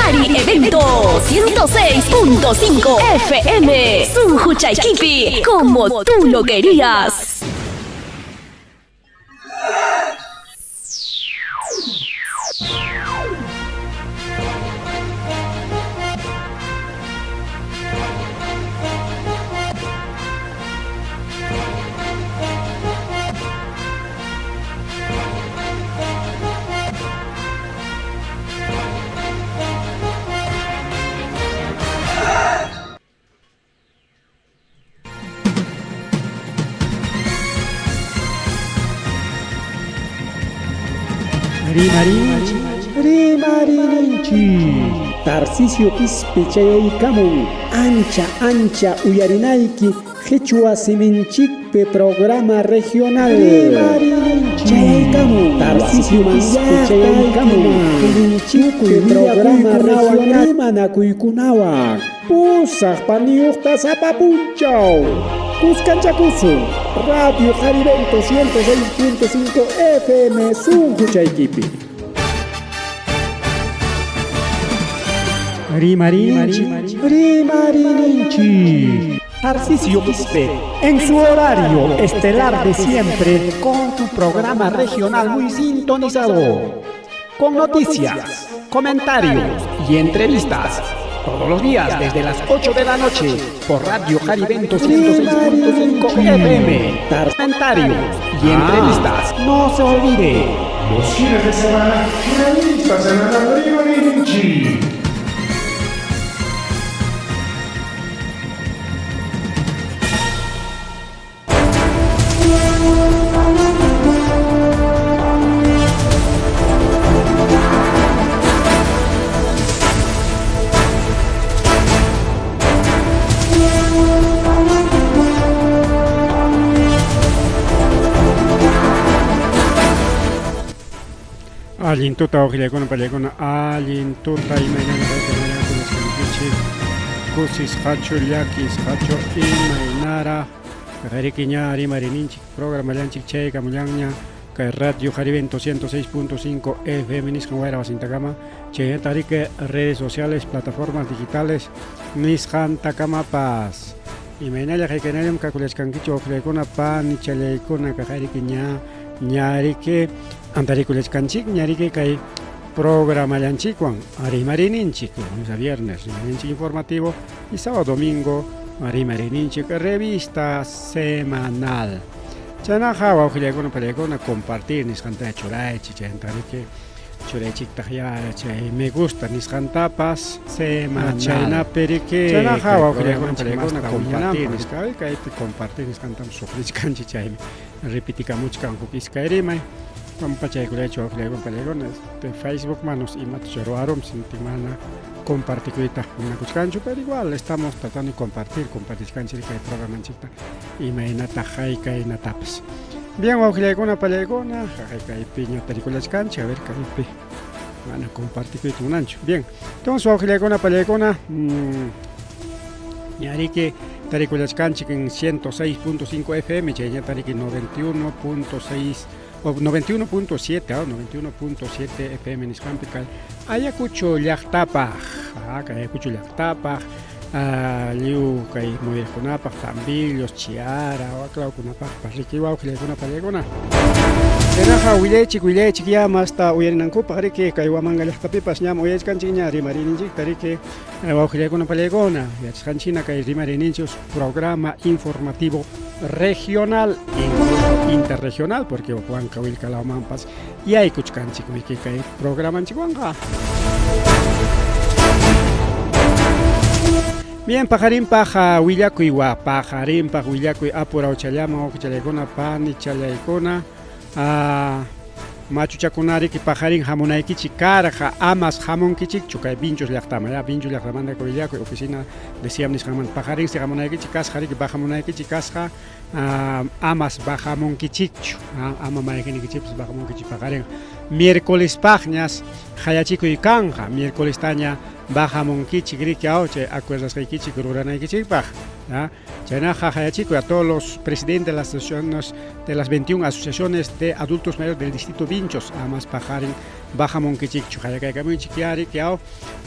Cari Evento 106.5 FM. Sunquchaykipi, como tú lo querías. Rimarinchik, rimarininchik. Tarcisio Quispe chayaykamun ancha ancha uyarinayki Qichwa siminchikpi programa regional. Chayaykamun Tarcisio Quispe chayaykamun Siminchikpi programa regional. Rimanakuykunawan pusaq paniyuqta sapa punchaw. Kuskanchakusun Radio Jarivento 106.5 FM sunquchaykipi. Rimarinchik, rimarininchik. Tarcisio Quispe, en su horario estelar de siempre, con tu programa regional muy sintonizado. Con noticias, comentarios y entrevistas. Todos los días desde las 8 de la noche por Radio Jarivento 106.5 FM. Comentarios y entrevistas. No se olvide. Los fines de semana, revista semanal Rimarinchi. Allin tuta wawqillaykuna pallaykuna allin tuta imaynana kayta kusisqachu llakisqachu imaynara Riki ña rimarininchik programallanchik chaykamullanña kay Radio Jarivento 106.5 FM nisqan wayra wasintakama chaynata riki redes sociales plataformas digitales nisqantakamapas imaynalla haykaynallam kakullachkankichik wawqillaykuna panichallaykuna kaqariki ña ñariki antarikullachkanchik ñariki kay programallanchikwan rimarininchik lunes a viernes rimarinchik informativo y sábado domingo rimarininchik revista semanal. Chaynaqa wawqillaykuna pallaykuna compartir nisqanta churaychik chayta riki churaychiktaq ya chay me gusta nisqantapas semanal. Chaynapi riki chaynaqa wawqillaykuna pallaykuna compartir nisqa kaypi compartir nisqantam sufrichkanchik chaymi repitikamuchkan huk iskay rimay pampachaykullachu wawqillaykuna pallaykuna este Facebook manos imata ruwarum mana compartikuyta munakuchkanchu pero igual estamos tratando de compartir compartichkanchik kay programanchikta imaynata haykaynatapas bien wawqillaykuna pallaykuna haykaypi tarikullachkanchik a ver kaypi mana compartikuyta munanchu bien entonces wawqillaykuna pallaykuna ñariki tarikullachkanchik en 106.5 FM chayña tariki 91.6 o 91.7 91.7 FM nisqanpi kay Ayacucho llaqtapaq kay Ayacucho llaqtapaq lliw kay muyriqkunapaq Tambillos, Chiara, waklawkunapaqpas riki wawqillaykuna pallaykuna chaynaqa willaychik willaychik ya masta uyarinankupaq riki kay Huamanga llaqtapipas ñam uyarichkanchik ña rimarininchikta riki wawqillaykuna pallaykuna yachasqanchik kay rimarininchik programa informativo regional incluso interregional porque Huancahuilcalawmanpas yaykuchkanchik wiki kay programanchikwanqa. Bien, paqarinpaq willakuy wa paqarinpaq willakuy apurawchallaman wawqichallaykuna panichallaykuna machuchakunariki paqarin hamunaykichik karqa amas hamunkichikchu kay Vinchos llaqtaman ya Vinchos llaqtamanta willakuy oficina de Siam nisqanmanta paqarinsi hamunaykichik kasqa riki bajamunaykichik kasqa amas bajamunkichikchu ama mayqiniykichikpas bajamunkichik paqarin miércolespaqñas qayachikuy kanqa miércolestaña bajamunkichik riki aw chay acuerdasqaykichik ruranaykichikpaq. Chaynaqa qayachikuy a todos los presidentes de las asociaciones de las 21 asociaciones de adultos mayores del distrito Vinchos, amas paqarin bajamunkichikchu qayakaykamunchik yari kiaw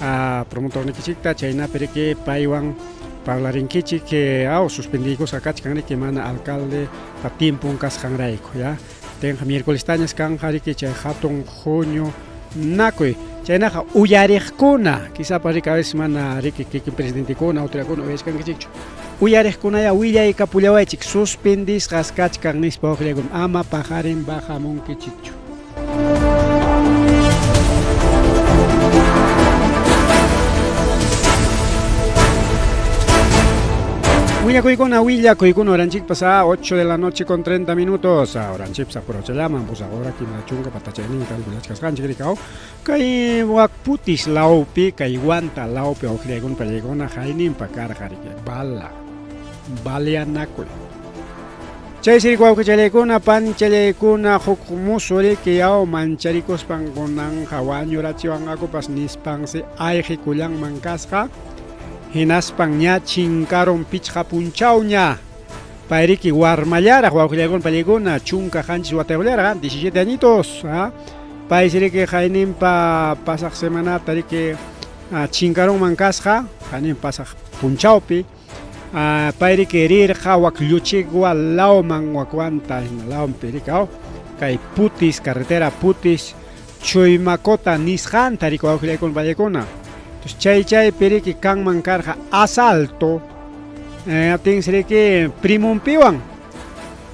a promotornikichikta chaynapi riki paywan parlarinkichik aw suspendiykusqa kachkan riki mana alcalde pa tiempon kasqanrayku ya tenqa miércolestañas kanqa riki chay hatun huñu nakuy chaynaqa uyariqkuna quizapa riki a veces mana riki kikin presidentekuna autoridadkuna uyachkankichikchu uyariqkunaya willaykapullawaychik suspendisqas kachkan nispa waqllaykun ama paqarin bajamunkichikchu. Willakuykuna, willakuykuna, oranchikpas a 8 de la noche con 30 minutos. Oranchikpas apurachallaman, pues ahora kimsa chunka patachaynin calculachkasqanchik rikaw. Kay wak putis lawpi, kay wanta lawpi awqillaykuna pallaykuna hayninpa karqa riki bala, baleanakuy. Chaysi riki wawqichallaykuna, panichallaykuna huk musu riki yaw mancharikuspan kunanqa wañurachiwanqakupas nispansi ayqikullanman kasqa. Hinaspan ña chinkarun pichqa punchawña. Pay riki warmallaraq wawqillaykuna pallaykuna 17 watayuqllaraq, 17 añitos. Paysi riki hayninpa pasaq semanata riki chinkarunman kasqa, haynin pasaq punchawpi. Pay riki rirqa wak Lluchigua lawman wakwanta hina lawpi riki aw kay Putis carretera Putis Chuymacota nisqanta riki wawqillaykuna pallaykuna. Entonces chay chaypi riki kanman karqa asalto atinsi riki primonpiwan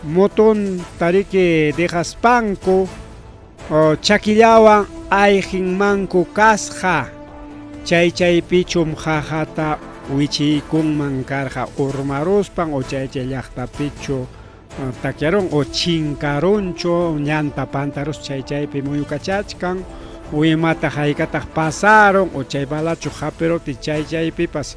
motonta riki dejaspanku chakillawan ayqinmanku kasqa chay chaypichum qaqata wichiykunman karqa urmaruspan o chay chay llaqtapichu takyarun o chinkarunchu ñanta pantarus chay chaypi muyukachachkan o imataq haykataq pasarun o chay balachu hapiruti chay chaypipas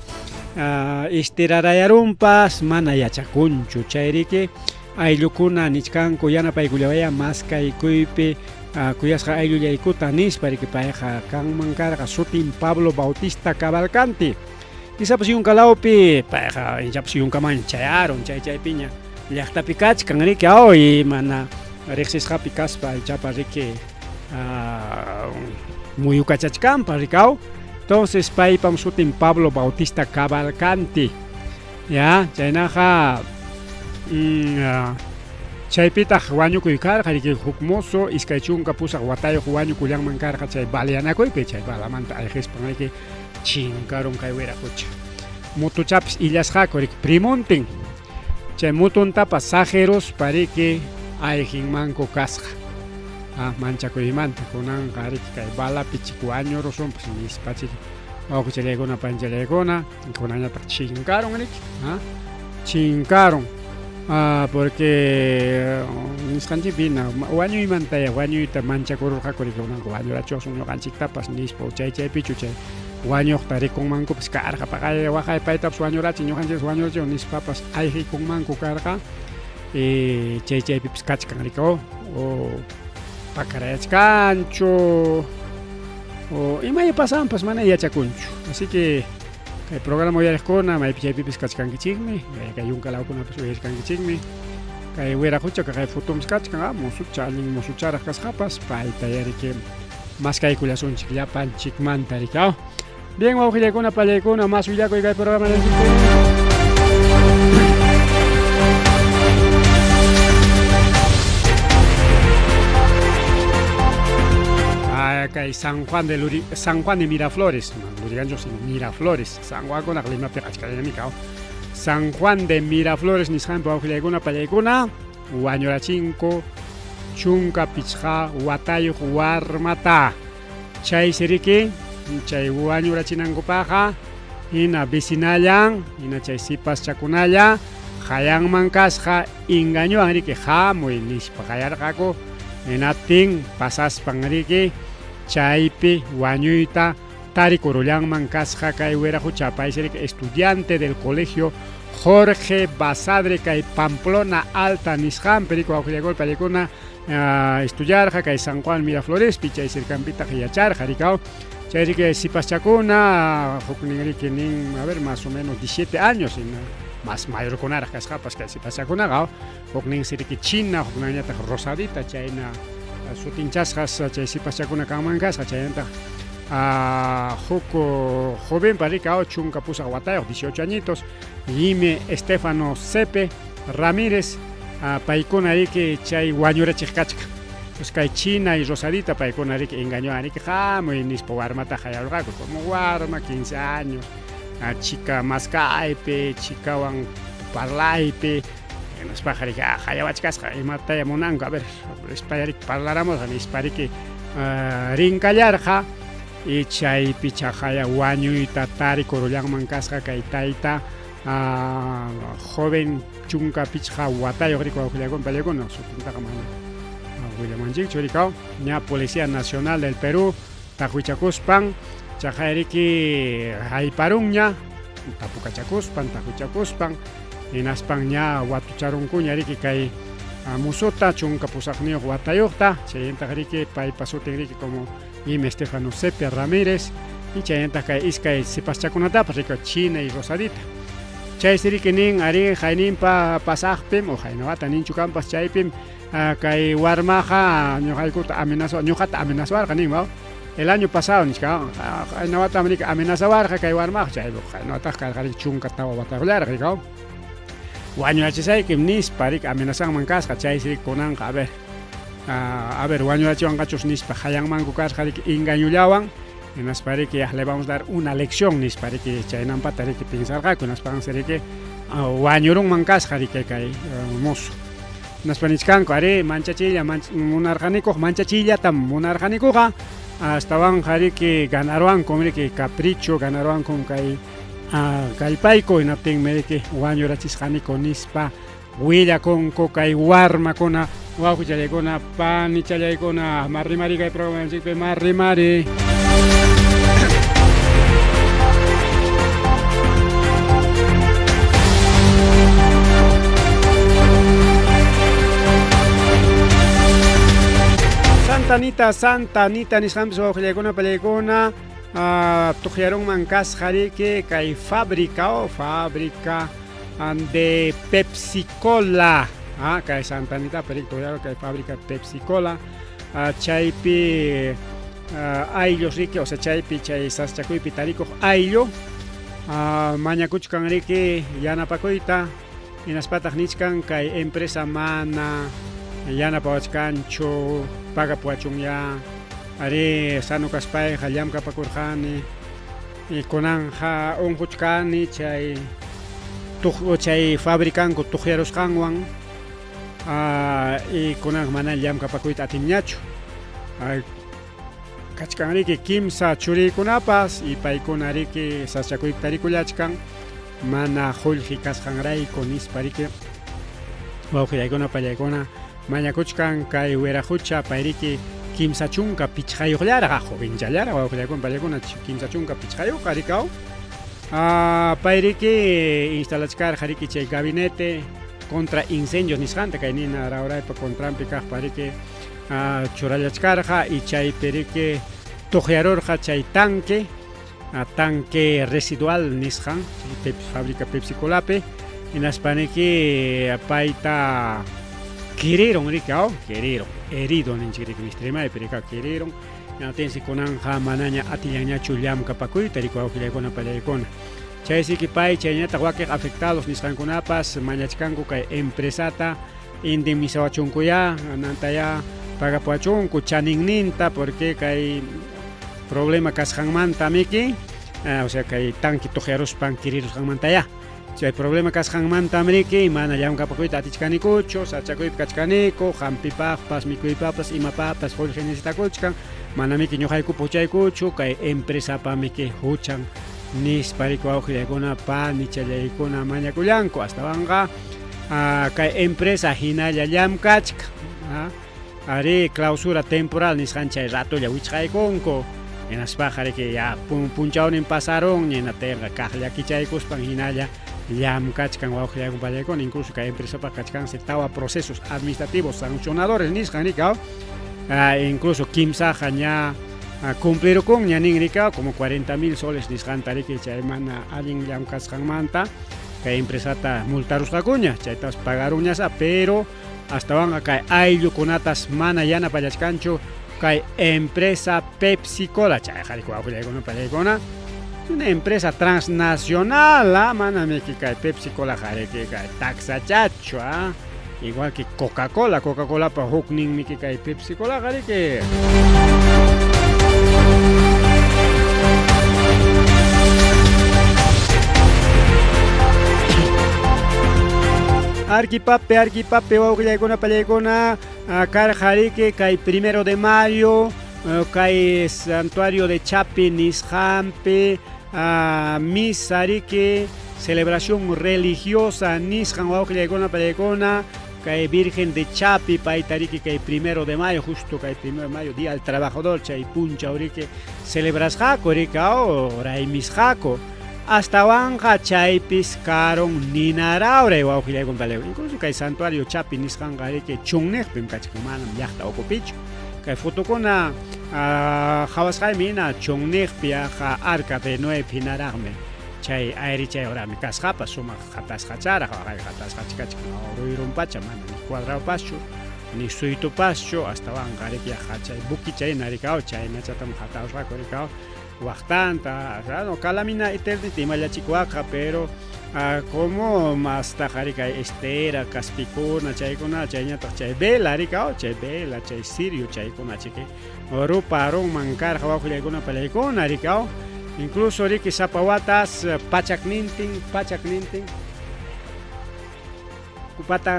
istirarayarunpas mana yachakunchu chay riki ayllukuna nichkanku yanapaykullawaya maskaykuypi kuyasqa ayllullaykuta nispa riki payqa kanman karqa sutin Pablo Bautista Cavalcanti Quizhapas yunka lawpi payqa ichapas yunkaman chayarun chay chaypiña llaqtapi kachkan riki aw mana riqsisqapi kaspa ichapa riki muyukachachkanpa riki aw entonces paypam sutin Pablo Bautista Cavalcanti ya chaynaqa chaypitaq wañukuy karqa riki huk mozo 28 watayuq wañukullanman karqa chay baleanakuypi chay balamanta ayqispan riki chinkarun kay wiraqucha motochapis illasqaku riki primontin chay motontapas saqiruspa riki ayqinmanku kasqa manchakuymanta kunanqa riki kay balapi chik wañurusunpas nispa chik wawqichallaykuna panchallaykuna kunanñataq chinkarun riki chinkarun porque nisqanchikpi hina wañuymantaya wañuyta manchakururqaku riki kunanqa wañurachiwasun ñuqanchiktapas nispa chay chaypichu chay wañuqta rikunmankupas karqa paqay waqay paytapas wañurachin ñuqanchikpas wañurachiwan nispapas ayqikunmanku karqa chay chaypipas kachkan riki o pakarayachkanchu o imaya pasanpas mana yachakunchu así que kay programa uyariqkuna maypi chaypipis kachkankichikmi kay yunka lawkunapas uyarichkankichikmi kay wiraqucha kay fotomis kachkan mozucha allin mozucharaq kasqapas payta yariki maskaykullasunchik llapanchikmanta riki bien wawqillaykuna pallaykuna mas willakuy kay programa kay San Juan de Luri, San Juan de Miraflores, Lurigancho sino Miraflores, San Juan con Limapi achkallanami kaw. San Juan de Miraflores nisqanpi wawqillaykuna pallaykuna wañurachinku 15 watayuq warmata chaysi riki chay wañurachinankupaqqa hina vecinallan hina chay sipaschakunalla hayanman kasqa engañowan riki hamuy nispa qayarqaku hinaptin pasaspan riki chaypi wañuyta tarikurullanman kasqa kay wiraqucha paysi riki estudiante del colegio Jorge Basadre kay Pamplona Alta nisqanpi riki wawqillaykuna pallaykuna estudiarqa kay San Juan Miraflorespi chay cercanpitaq yacharqa riki chay riki sipaschakuna huknin riki nin a ver más o menos 17 años hina Mas mayorkunaraq kasqapas kay sipaschakunaqa, hukninsi riki China, hukninñataq Rosadita, chayna sutinchasqas chay sipaschakuna kanman kasqa, chaynataq huk jovenpa riki 18 watayuq, 18 añitos, Yime Estefano Cepe Ramírez, paykuna riki chay wañurachiq kachkan. Pues kay China y Rosadita paykuna riki engañowan riki hamuy nispa warmata hayarurqaku, como warma 15 años, chika maskaypi, chikawan parlaypi, hinaspaqa riki hayawachkasqa imataya munanku, a ver, rispaya riki parlaramusqa nispa riki rinkallarqa y chaypi chaqaya wañuyta tarikurullanman kasqa kay tayta joven 15 watayuq riki wawqillaykuna pallaykuna sutintaqa mana willamanchikchu rikaw ña Policía Nacional del Perú taqwichakuspan chaqay riki hayparunña tapukachakuspan taqwichakuspan hinaspan ña watucharunkuña riki kay musuta 18 watayuqta chayntaq riki paypa sutin riki como Yime Estefano Sepia Ramírez y chayntaq kay iskay sipaschakunatapas riki China y Rosadita chaysi riki nin ari hayninpa pasaqpim o haynawata ninchu kanpas chaypim kay warmaqa ñuqaykuta amenazo ñuqata amenazawarqa nin waw el año pasado nichka haynawatam riki amenazawarqa kay warmaqa chay haynawataq karqa riki 14 watayuqllaraq riki wañurachisaykim nispa riki amenazanman kasqa chaysi riki kunanqa a ver wañurachiwanqachus nispa hayanmanku kasqa riki engañullawan hinaspa riki ya le vamos a dar una lección nispa riki chaynampata riki pensarqaku hinaspansi riki wañurunman kasqa riki kay mozo hinaspa nichkanku ari manchachiylla munarqanikuq manchachiyllatam munarqanikuqa astawanqa riki ganaruwankum riki capricho ganaruwankum kay kallpayku hinaptinmi riki wañurachisqaniku nispa willakunku kay warmakuna wawqichallaykuna panichallaykuna marrimari kay programanchikpi marrimari. Santa Anita, Santa Anita nisqanpis wawqillaykuna pallaykuna tuqyarunman kasqa riki kay fábrica o fábrica de Pepsi Cola kay Santa Anita riki tuqyaru kay fábrica Pepsi Cola chaypi ayllus riki o sea chaypi chay saschakuypi tarikuq ayllu mañakuchkan riki yanapakuyta hinaspataq nichkan kay empresa mana yanapawachkanchu pagapuwachunya ari sano kaspayqa llamkapakurqani y kunanja unquchkani chay chay fabricanku tuqyarusqanwan y kunanqa mana llamkapakuyta atinñachu kachkan riki kimsa churiykunapas y paykuna riki saschakuypi tarikullachkan mana qullqi kasqanrayku nispa riki wawqillaykuna pallaykuna mañakuchkan kay wiraqucha pay riki 35yuqllaraq jovenchallaraq wawqillaykuna pallaykuna 35yuqqa rikaw pay riki instalachkarqa riki chay gabinete contra incendios nisqanta kay nina rawraypa contranpi kaqpa riki churallachkarqa y chaypi riki tuqyarurqa chay tanque tanque residual nisqan chay fábrica Pepsi Colapi hinaspa niki payta kirirun riki kirirun herido ninchik riki mistrimaypi riki kirirun hinaptinsi kunanja manaña atillanñachu llamkapakuyta riki wawqillaykuna pallaykuna chaysiki pay chayñataq wakiq afectados nisqankunapas mañachkanku kay empresata indemnizawachunkuya nantaya pagapuwachunku chaninninta porque kay problema kasqanmanta miki o sea kay tanque tuqyaruspan kirirusqanmantaya chay problema kasqanmanta riki mana llamkapakuyta atichkanikuchu sachakuypi kachkaniku hampipaqpas mikuypapas imapapas qullqi necesitakuchkan mana miki ñuqaykupa huchaykuchu kay empresapa miki huchan nispa riki wawqillaykuna panichallaykuna mañakullanku astawanqa kay empresa hinalla llamkachka ari clausura temporal nisqan chay ratolla wichqaykunku hinaspaqa riki ya punchawnin pasarunña hinaptinqa kaqlla kichaykuspan hinalla llamkachkan wawqillaykuna pallaykuna incluso kay empresapaq kachkansi 4 procesos administrativos sancionadores nisqan riki incluso kimsaqa ña cumplirukunña nin riki como 40,000 soles nisqanta riki chay mana allin llamkasqanmanta. Kay empresata multarusqakuña, chaytapas pagarunñasa, pero astawanqa kay ayllukunatas mana yanapallachkanchu kay empresa Pepsi Cola. Chayqa riki wawqillaykuna pallaykuna, una empresa transnacional, ah, mana miki kay Pepsi Cola riki kay taksachachu, ah, igual que Coca-Cola, Coca-Colapa hukninmiki kay Pepsi Cola riki. Arquipape, Arquipape, wawqillaykuna pallaykuna, karqa riki kay 1 de mayo, kay santuario de Chapi nisqanpi, misa riki, celebración religiosa nisqan wawqillaykuna pallaykuna, kay Virgen de Chapi payta riki kay 1 de mayo, justo kay 1 de mayo, Día del Trabajador, chay punchaw riki celebrasqaku riki, raymisqaku. Astawanqa chaypis karun ninarawray wawqillaykuna pallaykuna, incluso kay santuario Chapi nisqanqa riki chunniqpim kachkan, manam llaqta ukupichu. Kay fotokuna qhawasqaymi hina chunniqpi yaqa arca de Noé hinaraqmi chay ayrichay horami kasqapas sumaq qatasqacharaq, waqay qatasqacha kachkan ruyrumpacha, mana ni cuadraupaschu ni suytupaschu, astawanqa riki yaqa chay bukicha hina rikaw, chaynachatam qatawsqaku rikaw waqtanta, no calamina eternita imallachikuwaqa, pero como mastaqa riki kay estera, kaspikuna, chaykuna, chayñataq chay vela rikaw, chay vela, chay sirio, chaykuna chiki ruparunman karqa wawqillaykuna pallaykuna rikaw, incluso riki sapa watas pachaknintin, pachaknintin,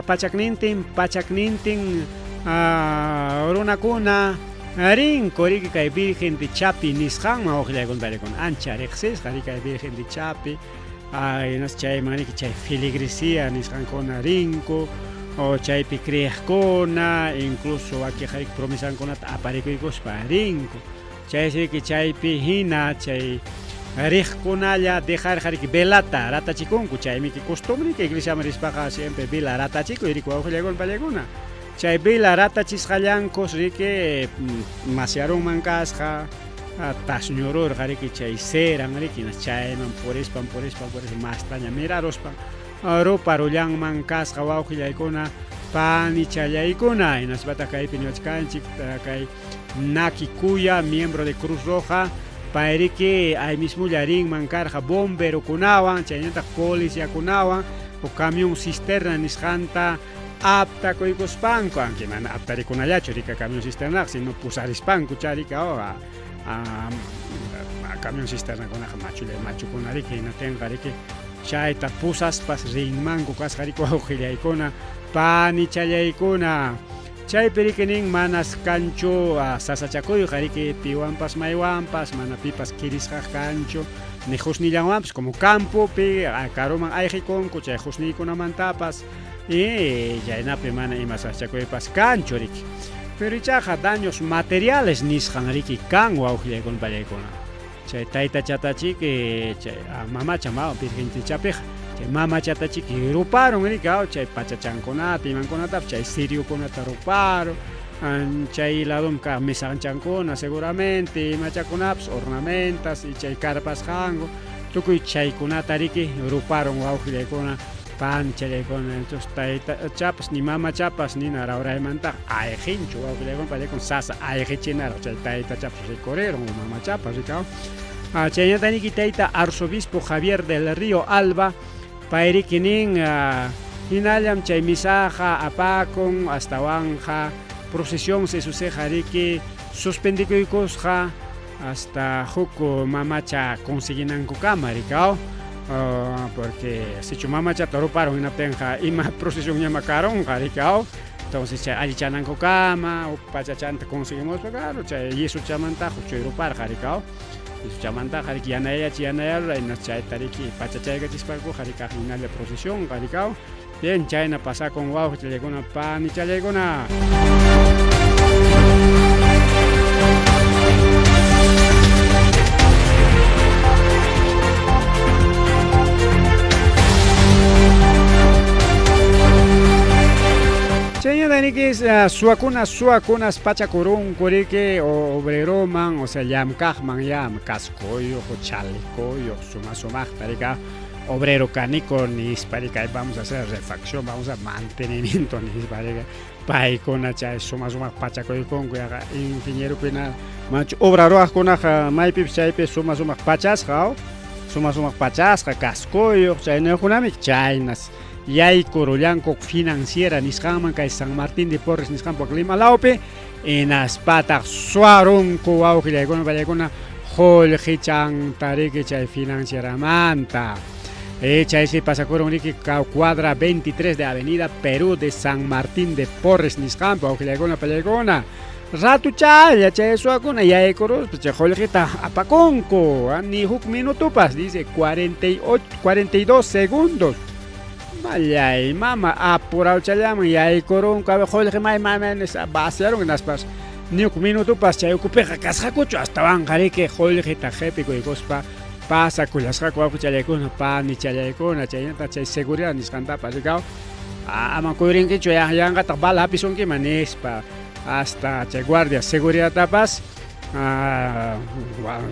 pachaknintin, pachaknintin runakuna rinku riki kay Virgen de Chapi nisqanman wawqillaykuna pallaykuna, ancha riqsisqa riki kay Virgen de Chapi, hinaspa chayman riki chay filigresía nisqankuna rinku, o chaypi creeqkuna, incluso wakinqa riki promesankunata aparikuykuspa rinku, chaysi riki chaypi hina chay riqkunalla dejarqa riki velata ratachikunku, chaymi costumbre que iglesiaman rispaqa siempre vela ratachikuy riki wawqillaykuna pallaykuna, chay vela ratachisqallankus riki masyarunman kasqa, tasñururqa riki chay ceran riki, chayman purispan purispan purispan mastaña miraruspan ruparullanman kasqa wawqillaykuna panichallaykuna. Hinaspataq kaypi niwachkanchik kay Naki Kuya, miembro de Cruz Roja, payriki ay mismulla rinman karqa bomberokunawan chaynataq policiakunawan o camión cisterna nisqanta aptakuykuspanku, aunque mana aptarikunallachu rika camión cisternaqa, sino pusarispanku charika camión cisternakunaqa machulla machukuna riki, hinatinqa riki chayta pusaspas rinmanku kasqa riki wawqillaykuna panichallaykuna. Chaypi riki nin manas kanchu sasachakuyqa riki piwanpas maywanpas, mana pipas kirisqa kanchu ni husnillanwanpas, como campopi karuman ayqikunku chay husniykunamantapas, y chaynapi mana ima sasachakuypas kanchu riki. Pero ichaqa daños materiales nisqan riki kan wawqillaykuna pallaykuna. Chay taytachatachiki chay mamacha ma Virgen Chapiqa, chay mamachatachiki ruparun riki, chay pachachankunata imankunatapas chay siriokunata ruparun, chay ladum kaq mesanchankuna seguramente imachakunapas ornamentas y chay karpasqanku tukuy chaykunata riki ruparun wawqillaykuna panichallaykuna. Entonces taytachapas ni mamachapas ni narawraymantaqa ayqinchu wawqillaykuna pallaykuna, sasa ayqichinaraq chay taytachapas rikurirun o mamachapas rikaw. Chaynata niki tayta arzobispo Javier del Río Alba, payriki nin hinallam chay misaqa apakun, astawanqa procesión sesuseqa riki suspendikuykusqa hasta huk mamacha consiguinankukama rikaw, porque sichu mamachata ruparun hinaptinqa ima procesión ñama karunqa rikaw, entonces chay allichanankukama huk pachachanta conseguimuspa, claro, chay yesuchamantaqa chay ruparqa rikaw, yesuchamantaqa riki yanayachi yanayarura, hinaspa chayta riki pachachaykachispankuqa rikaq hinalla procesionqa rikaw. Bien, chayna pasakun wawqichallaykuna panichallaykuna. Chayñata riki suwakuna suwakunas pachakurunku riki obreroman, o sea llamkaqman ya cascoyuq chalecoyuq suma sumaqta rika obrero kaniko nispa riki vamos a hacer refacción, vamos a mantenimiento nispa riki paykuna chay suma sumaq pachakuykunku yaqa ingenierokuna machu obra ruwaqkunaqa maypipas chaypi suma sumaq pachasqa suma sumaq pachasqa cascoyuq chayniyuqkunami chaynas yaykurullanku financiera nisqanman kay San Martín de Porres nisqanpa Lima lawpi hinaspataq suwarunku wawqillaykuna pallaykuna qullqichanta riki chay financieramanta. Chaysi pasakurun riki cuadra 23 de Avenida Perú de San Martín de Porres nisqanpa wawqillaykuna pallaykuna. Ratuchalla chay suwakuna yaykuruspa chay qullqita apakunku ni huk minutopas dice 48 42 segundos. Mallay mama apurawchallaman yaykurunku a ver qullqi may may nispa vaciarun hinaspas ni huk minutopas chay ukupiqa kasqakuchu astawanqa riki qullqita qipikuykuspa pasakullasqaku wawqichallaykuna panichallaykuna chaynataq chay seguridad nisqantapas rikaw ama kuyurinkichu yanqataq bala hapisunkiman nispa hasta chay guardia seguridadtapas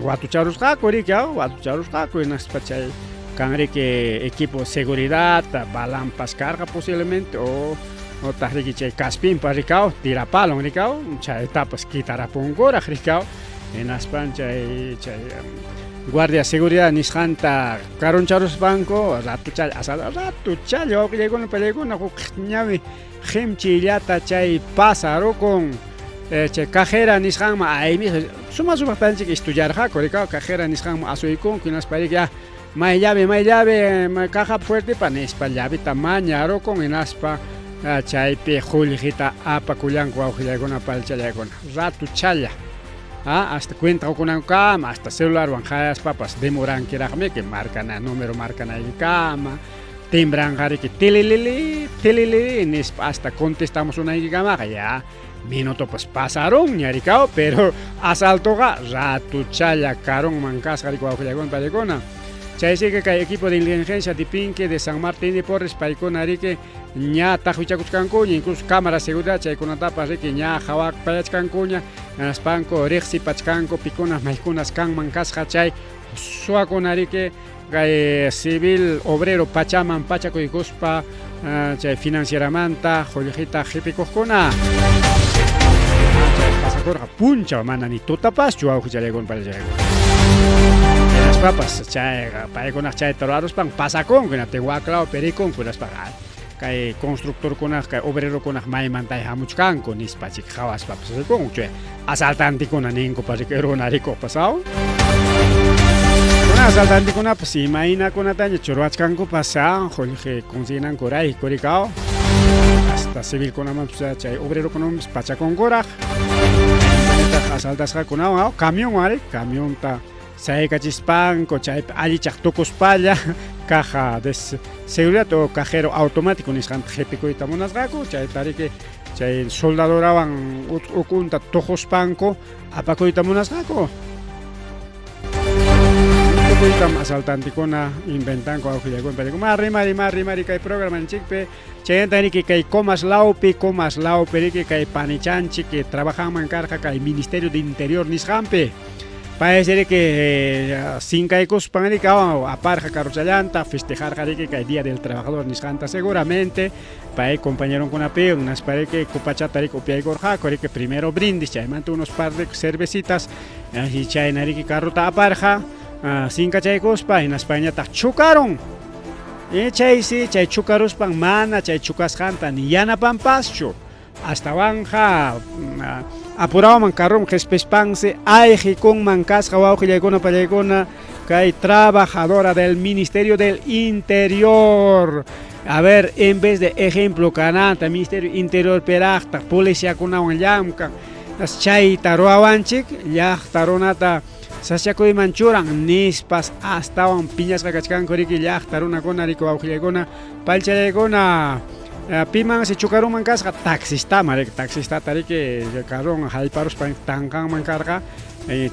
watucharusqaku riki watucharusqaku hinaspa chay kan riki equipo seguridad balanpas karqa posiblemente o otaq riki chay kaspinpas rikaw tirapalon rikaw chaytapas kitarapunkuraq rikaw hinaspan chay chay guardia seguridad nisqanta karuncharuspanku ratuchalla asal ratuchalla wawqillaykuna pallaykuna huk ñawi qimchiyllata chay pasarukun chay cajera nisqanman aymi suma sumaqtanchik estudiarqaku rikaw cajera nisqanman asuykunku hinaspa riki ah may llave may llave caja fuertepa nispa llaveta mañarukun hinaspa chaypi qullqita apakullanku wawqillaykuna pallchallaykuna ratuchalla hasta cuenta qukunankama hasta celularwan qayaspapas demorankiraqmiki marcana número marcanaykikama timbranqa riki tililili tililili nispa hasta contestamusunaykikamaqa ya minutopas pasarunña rikaw pero asaltoqa ratuchalla karunman kasqa riki wawqillaykuna pallaykuna chaysi kay equipo de inteligencia de Pinque de San Martín de Porres paykuna riki ña taqwichakuchkankuña incluso cámara seguridad chaykunatapas riki ña qhawapayachkankuña hinaspanku riqsipachkanku pikunas maykunas kanman kasqa chay suwakuna riki kay civil obrero pachaman pachakuykuspa chay financieramanta qullqita qhipikuqkuna chay pasakurqa punchaw mana ni tutapaschu wawqichallaykuna pallachaykuna hinaspapas chayqa paykunaq chayta ruwaruspan pasakunku hinaptin waklawpi rikunku hinaspaqa kay constructorkunaq kay obrerokunaq maymantay hamuchkanku nispa chik qhawaspapas rikunku chay asaltantikuna ninkupas riki runa rikuqpas aw kuna asaltantikunapas imaynakunataña ruwachkankupas qullqi conseguinankurayku rikaw hasta civilkunamanpas chay obrerokunamanpas pachakunkuraq asaltasqakunawan camionwan ari camionta saykachispanku chaypi allichaq tukuspalla caja de seguridad o cajero automático nisqanta qhipikuyta munasqaku chayta riki chay soldadorawan ukunta tuquspanku apakuyta munasqaku tukuytam asaltantikuna inventanku awqillaykuna paykuna ma rimari ma rimari kay programanchikpi chaymanta riki kay Comas lawpi Comas lawpi riki kay panichanchik trabajanman karqa kay Ministerio de Interior nisqanpi paysi riki sinkaykuspan riki aparqa carrochallanta festejarqa riki kay Día del Trabajador nisqanta seguramente pay compañeronkunapiwan hinaspa riki copachata riki upyaykurqaku riki primero brindis chaymanta unos par de cervecitas chayna riki carrota aparqa sinkachaykuspa hinaspañataq chukarun chaysi chay chukaruspan mana chay chukasqanta ni yanapanpaschu astawanqa apurawman carroman qhispispansi ayqikunman kasqa wawqillaykuna pallaykuna kay trabajadora del Ministerio del Interior a ver en vez de ejemplo kananta Ministerio Interior piraqtaq policiakunawan llamkan chayta ruwawanchik llaqta runata sasachakuyman churan nispas astawan piñasqa kachkanku riki llaqta runakuna riki wawqillaykuna pallchallaykuna pimansi chukarunman kasqa taxistaman riki taxistata riki carrowan hayparuspan tanqanman karqa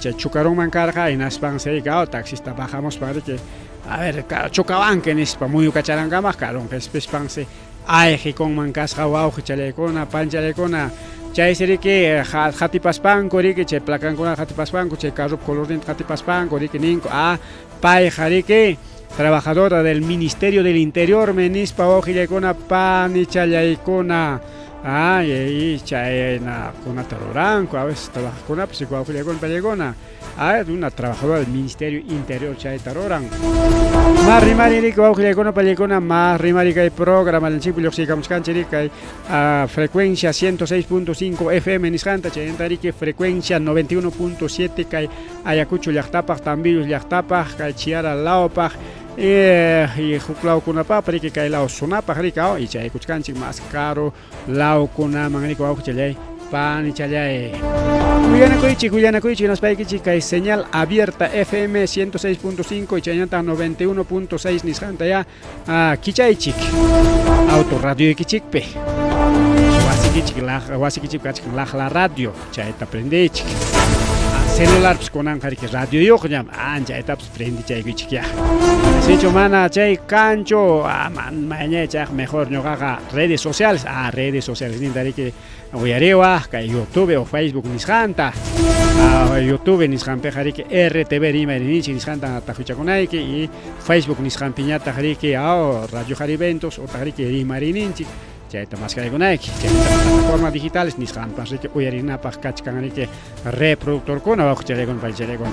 chay chukarunman karqa hinaspansi riki taxista bajamuspan riki a ver chukawanki nispa muyukacharankamaq carron qhispispansi ayqikunman kasqa wawqichallaykuna panchallaykuna chaysi riki qatipaspanku riki chay placankunata qatipaspanku chay carrop colorninta qatipaspanku riki ninku payqa riki Trabajadora del Ministerio del Interior nispa wawqillaykuna panichallaykuna. Ay, chaynakunata ruranku, a veces trabajaqkunapas wawqillaykuna pallaykuna. Ah, una trabajadora del Ministerio Interior chayta ruran. Mas rimari riki wawqillaykuna pallaykuna, mas rimari kay programa llanchikpi lluqsiykamuchkanchik kay frecuencia 106.5 FM nisqanta, chaymanta riki frecuencia 91.7 kay Ayacucho llaqtapaq, Tambillos llaqtapaq, kay Chiara lawpaq, y huk lawkunapaq riki kay law zonapaq riki y chaykuchkanchik mas karu lawkunaman riki wawqichallay panichallay. Willanakuychik, willanakuychik hinaspaykichik kay señal abierta FM 106.5 y chaynataq 91.6 nisqanta ya kichaychik auto radioykichikpi. Wasikichik wasikichik kachkan laqla radio chayta prendeychik. Celularpis kunanqa riki radioyuqñam anchaytapas prendichaykichik ya. Sichu mana chay kanchu, mañay chayqa mejor ñuqaqa redes sociales, redes sociales ninta riki uyariwaq kay YouTube o Facebook nisqanta. YouTube nisqanpiqa riki RTV Rimayninchik nisqanta tahuchakunayki y Facebook nisqanpiñataq riki Radio Jariventos otaq riki Rimayninchik chayta maskaykunayki. Chayta plataformas digitales nisqanpas riki uyarinapaq kachkan riki reproductorkuna wawqichallaykuna paychallaykuna.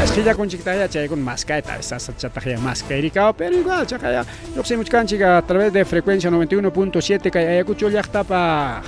Asqillakunchiktaya chaykuna maskayta sasachataq ya maskayrikaw, pero igual chaqaya lluqsimuchkanchik a través de frecuencia 91.7 kay Ayacucho llaqtapaq.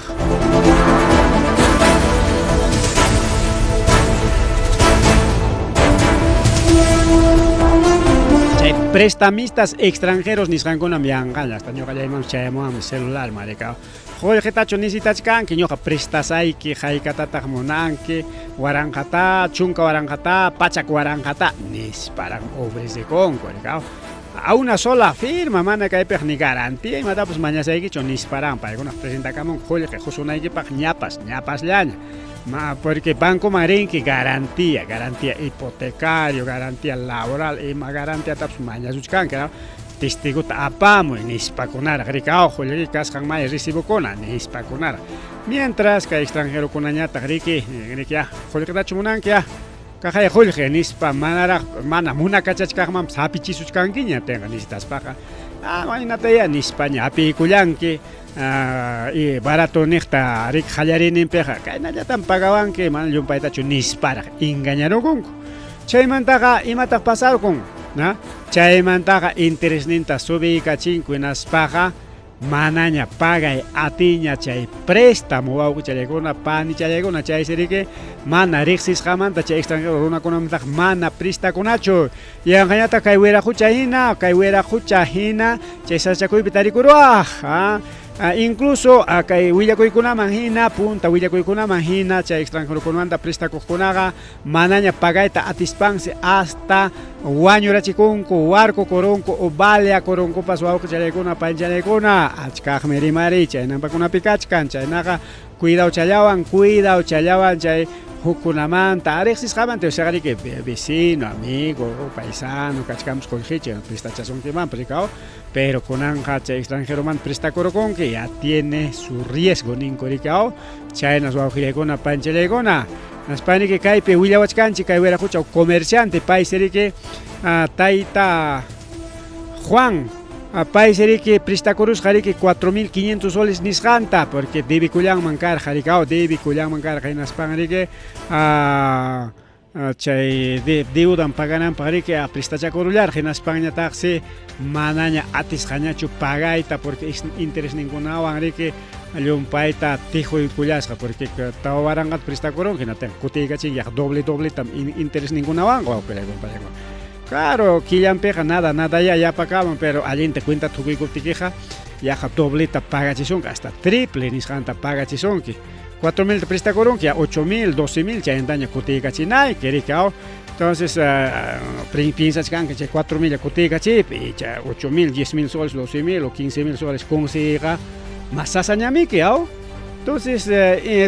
Chay prestamistas extranjeros nisqankunam yanqalla hasta ñuqallaymanpas chayamuwanmi celular marika. Qullqitachu necesitachkanki ñuqa prestasayki haykatataq munanki waranqata, chunka waranqata, pachak waranqata nisparaq ofrecekunku rikaw. A una sola firma mana kaypiq ni garantía imatapas mañasaykichu nisparaq paykuna presentakamunku qullqi qusunaykipaq ñapas ñapasllaña. Ma porque bancoman rinki garantía, garantía hipotecario, garantía laboral, ima garantiatapas mañasuchkanki, ¿no? Testigota apamuy nispakunaraq rikaw qullqi kasqan may recibokuna nispakunaraq. Mientras kay extranjerokunañataq riki, riki ya qullqitachu munanki ya kaqay qullqi nispa manaraq mana munakachachkaqmanpas hapichisuchkankiña tinqa necesitaspaqa maynataya nispaña hapiykullanki. Y barato niqta riki qallariyninpiqa kaynallatam pagawanki mana llumpaytachu nisparaq engañarukunku. Chaymantaqa imataq pasarkun, na? Chaymantaqa interesninta subiykachinku hinaspaqa manaña pagay atiña chay préstamo wawqichallaykuna panichallaykuna chaysi riki mana riqsisqamanta chay extranjero runakunamantaqa mana prestakunachu. Yanqañataq kay wiraqucha hina, kay wiraqucha hina chay sasachakuypi tarikuruwaq. Incluso kay willakuykunaman hina, punta willakuykunaman hina chay extranjerokunamanta prestakuqkunaqa manaña pagayta atispansi hasta wañurachikunku, warkukurunku o baleakurunkupas wawqichallaykuna panichallaykuna. Achkaqmi rimari chaynampakunapi kachkan, chaynaqa cuidauchallawan, cuidauchallawan chay hukkunamanta riqsisqamanta riki vecino, amigo, paisano kachkanpas qullqicha prestachasunkimanpas rikaw, pero kunanqa chay extranjeromanta prestakurukunki ya tiene su riesgo ninku rikaw, chaynas wawqillaykuna panichallaykuna. Naspaniki kaypi willawachkanchik kay wiraqucha comerciante paysi riki tayta Juan paysi riki prestakurusqa riki 4500 soles nisqanta porque debikullanman karqa rikaw, debikullanman karqa hinaspan riki chay deudan pagananpaq riki prestachakurullarqa hinaspanñataqsi manaña atisqañachu pagayta porque interesninkunawan riki llumpayta tijuykullasqa porque tawa waranqata prestakurunki hinaptinqa kutiykachin yaqa doble dobletam interesninkunawanqa wawqillaykuna. Claro, killanpiqa nada nada ya yapakaman, pero allinta cuenta tukuykuptikiqa yaqa dobleta pagachisunki hasta triple nisqanta pagachisunki. 4000 prestakurunki ya 8000, 12000 chaymantaña kutiykachinayki riki. Entonces piensachkanki chay 4000 kutiykachiypi y chay 8000, 10000 soles, 12000 o 15000 soles consiguiyqa mas sasañamiki aw. Entonces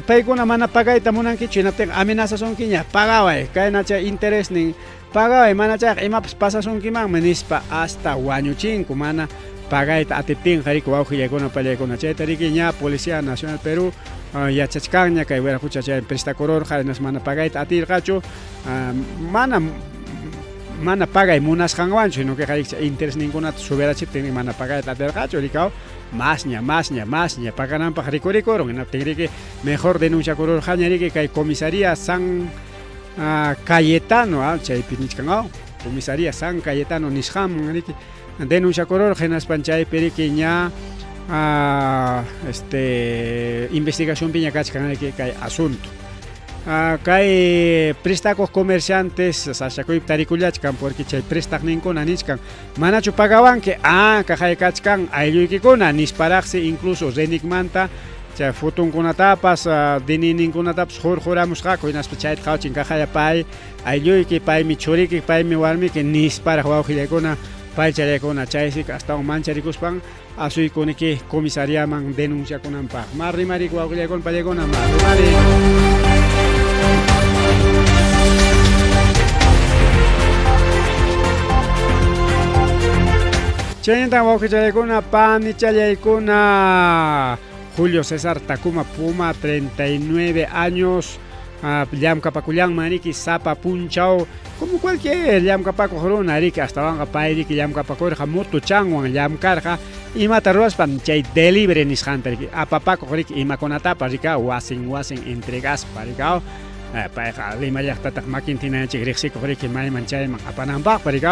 paykuna mana pagayta munankichu hinaptinqa amenazasunkiña pagaway kayna chay interesnin pagaway mana chayqa imapas pasasunkimanmi nispa hasta wañuchinku mana pagayta atiptinqa riki wawqillaykuna pallaykuna chayta riki ña Policía Nacional Perú yachachkanña kay wiraqucha chay prestakururqa hinaspa mana pagayta atirqachu mana mana pagay munasqanwanchu, sino que chay interesninkunata subirachiptin mana pagayta atirqachu, rikaw, masña, masña, masña pagananpaq rikurikurun, hinaptin riki mejor denunciakururqaña riki kay comisaría San Cayetano, chaypi nichkan, comisaría San Cayetano nisqanman riki denunciakururqa, hinaspan chaypi riki ña investigacionpiña kachkan riki kay asunto. Kay prestakuq comerciantes sasachakuypi tarikullachkan porque chay prestaqninkuna nichkan manachu pagawanki, kaqay kachkan aylluykikuna nisparaqsi, incluso Renicmanta chay fotonkunatapas DNIninkunatapas hurquramusqaku, hinaspa chayta qhawachin kaqaya pay aylluyki, paymi churiki, paymi warmiki nisparaq wawqillaykuna paycharaykuna, chaysi astawan mancharikuspan asuykuniki comisariaman denunciakunanpaq. Marrimari wawqillaykuna pallaykuna, marrimari. Chaynintan wawqichallaykuna, panichallaykuna, Julio César Takuma Puma, 39 años, llamkapakullanman riki sapa punchaw, como cualquier llamkapakuq runa riki, astawanqa pay riki llamkapakurqa moto chanwan llamkarqa, imata ruwaspan chay delivery nisqanta riki, apapakuq riki imakunatapas riki, wasin wasin entregaspa riki, payqa Lima llaqtataq makintinanchik riqsikuq riki mayman chayman apananpaqpa riki,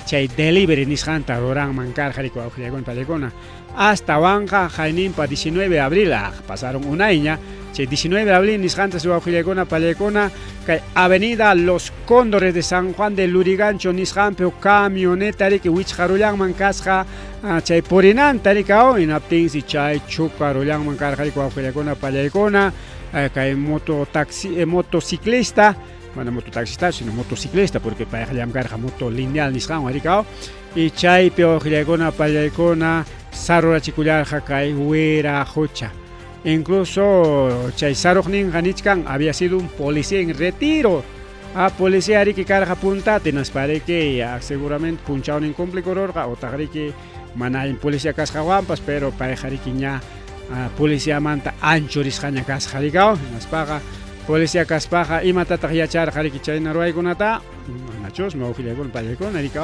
chay delivery nisqanta ruranman karqa riki wawqillaykuna pallaykuna. Astawanqa hayninpa 19 de abril, pasaron unayña, chay 19 de abril nisqanta wawqillaykuna pallaykuna, kay Avenida Los Cóndores de San Juan de Lurigancho nisqanpi camioneta riki wichqarullanman kasqa chay purinanta riki, hinaptinsi chay chukarullanman karqa riki wawqillaykuna pallaykuna, kay mototaxi, motociclista, bueno, mototaxista, sino motociclista, porque payqa llamkarqa moto lineal nisqanwan riki, y chaypi wawqillaykuna pallaykuna sarurachikullarqa kay wiraqucha. Incluso chay saruqninqa nichkan había sido un policía en retiro. Policía riki karqa puntata, hinaspa riki seguramente punchawnin cumplikururqa utaq riki mana allin policía kasqawanpas, pero payqa riki ña policiamanta anchurisqaña kasqa riki, hinaspaqa policía kaspaqa imatataq yacharqa riki chayna ruwaykunata, manachusmi wawqillaykuna pallaykuna riki.